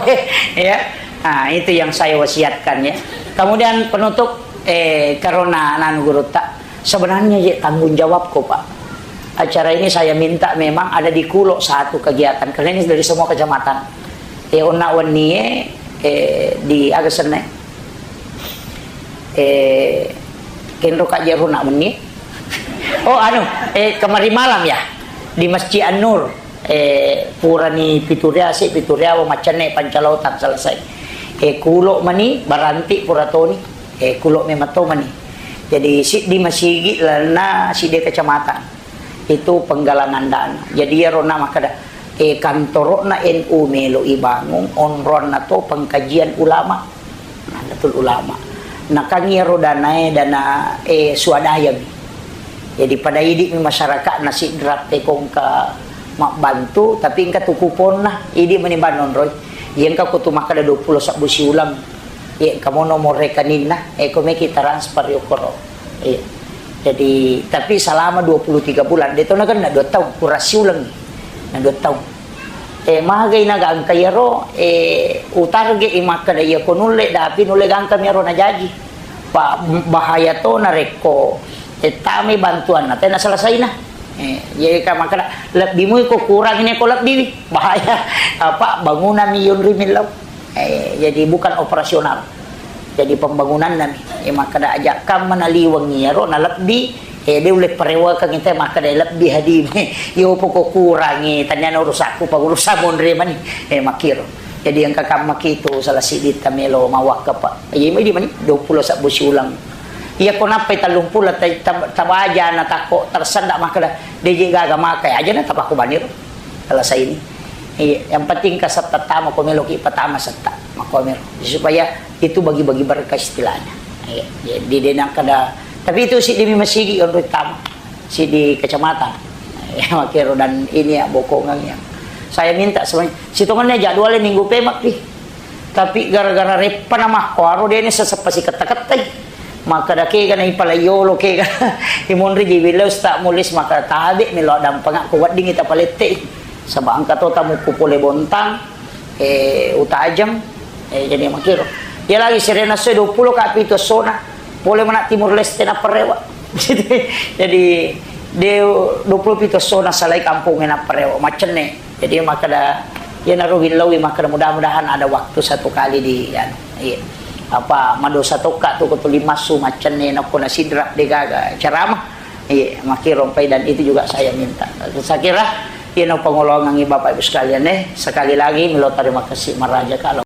Iya. Nah, itu yang saya wasiatkan ya. Kemudian penutup, eh, karena nanu gurutta, sebenarnya ya tanggung jawabku, Pak. Acara ini saya minta memang ada di Kulo satu kegiatan, karena ini dari semua kecamatan. Eh, onna wennie, eh, di aga senna, eh, kenro ka jero na wennie. Oh, anu, eh, kemarin malam ya, di Masjid An-Nur. Eh, purani pitu riase, pitu riawa, maccenne pancalautang selesai. Eh, Kulo mani, Baranti pura toni. Eh, Kulo memang to mani. Jadi, siddi masigi lalenna siddi kecamatan. Itu penggalangan dana. Jadi, iyaro na makkeda, eh, kantoro'na N U melo ibangung, onroanna to pengkajian ulama. Nahdlatul Ulama. Nakang iyaro danae dana, eh, swadaya mi. Jadi pada idi'mi masyarakat na Sidrap teko engka mabbantu, tapi engka tu kuponna, idi' mani banonroi. Iya engka ko tu makkeda dua puluh sabbu siuleng. Iya engka mo nomor rekeninna, eh, ko meki transfer yokkoro. Iya. Jadi, tapi selama dua puluh tiga bulan, de to nagenna dua taung, kurang siuleng. Na dua taung. Eh, magai nagangka iyaro, eh, utarge'i makkeda iya ko nulle dapi nulle gangkami iyaro najaji. Pa, bahaya to narekko, eh, tamai bantuanna, tena selesaina. Eh, jadi ka makkeda, lebbi mui ko kurangi ne ko lebbiwi. Bahaya. Apa, bangunami yonri millau. Eh, jadi bukan operasional. Jadi pembangunanna mi. Eh, makkeda aja kamma naliweng iyaro, nalebbi, eh, de ulle parewakeng ita makkeda lebbi hadi. Yo poko kurangi, tanya na urusakku, pa urusan monre mani. Eh, makkiro. Jadi engka kamma kitu salah siddi tamelo mawakka, Pak. Iya, mai di mani, dua puluh sabbu siuleng. Iya ko nappai tellung pulo ta-, ta-, tabaja na takko tersenda makkeda, de je gaga makai aja na tapakku baniro. Selesai ini. Iya, yang penting ka setta tama ko meloki patama setta. Makko mero. Supaya itu bagi-bagi berkah istilahnya. Iya, jadi de nakkeda, tapi itu siddi mi masigi onroi tama. Siddi kecamatan. Ya, makkiro dan ini ya bokongan yang saya minta semuanya. Sitongennya jadwalnya minggu pemakki. Tapi gara-gara reppa na makkuaro dene seseppa siketta-kettai. Makkeda kega na ipalai yolo kega. Imonri jiwi le Ustaz Mulis makkeda tabe melo dampengakku wedding ita palettei. Saba engka to tamukku pole Bontang, eh, Utajeng, eh, jadi makkiro. Iya lagi serena soe dua puluh ka pitu essona. Pole mana Timur Leste napparewa. Jadi de dua puluh pitu essona salai kampung napparewa. Macenne. Jadi makkeda, iyanaro willaui makkeda mudah-mudahan ada waktu satu kali di, anu, iya. Apa, madosa tokka tu ko tuli massu maccenne nakko na Sidrap de gaga ceramah. Iya, makkiro pai dan itu juga saya minta. Saya kira, iyana pangolongangi Bapak Ibu sekalian, eh. Sekali lagi, milo terima kasih maraja kalau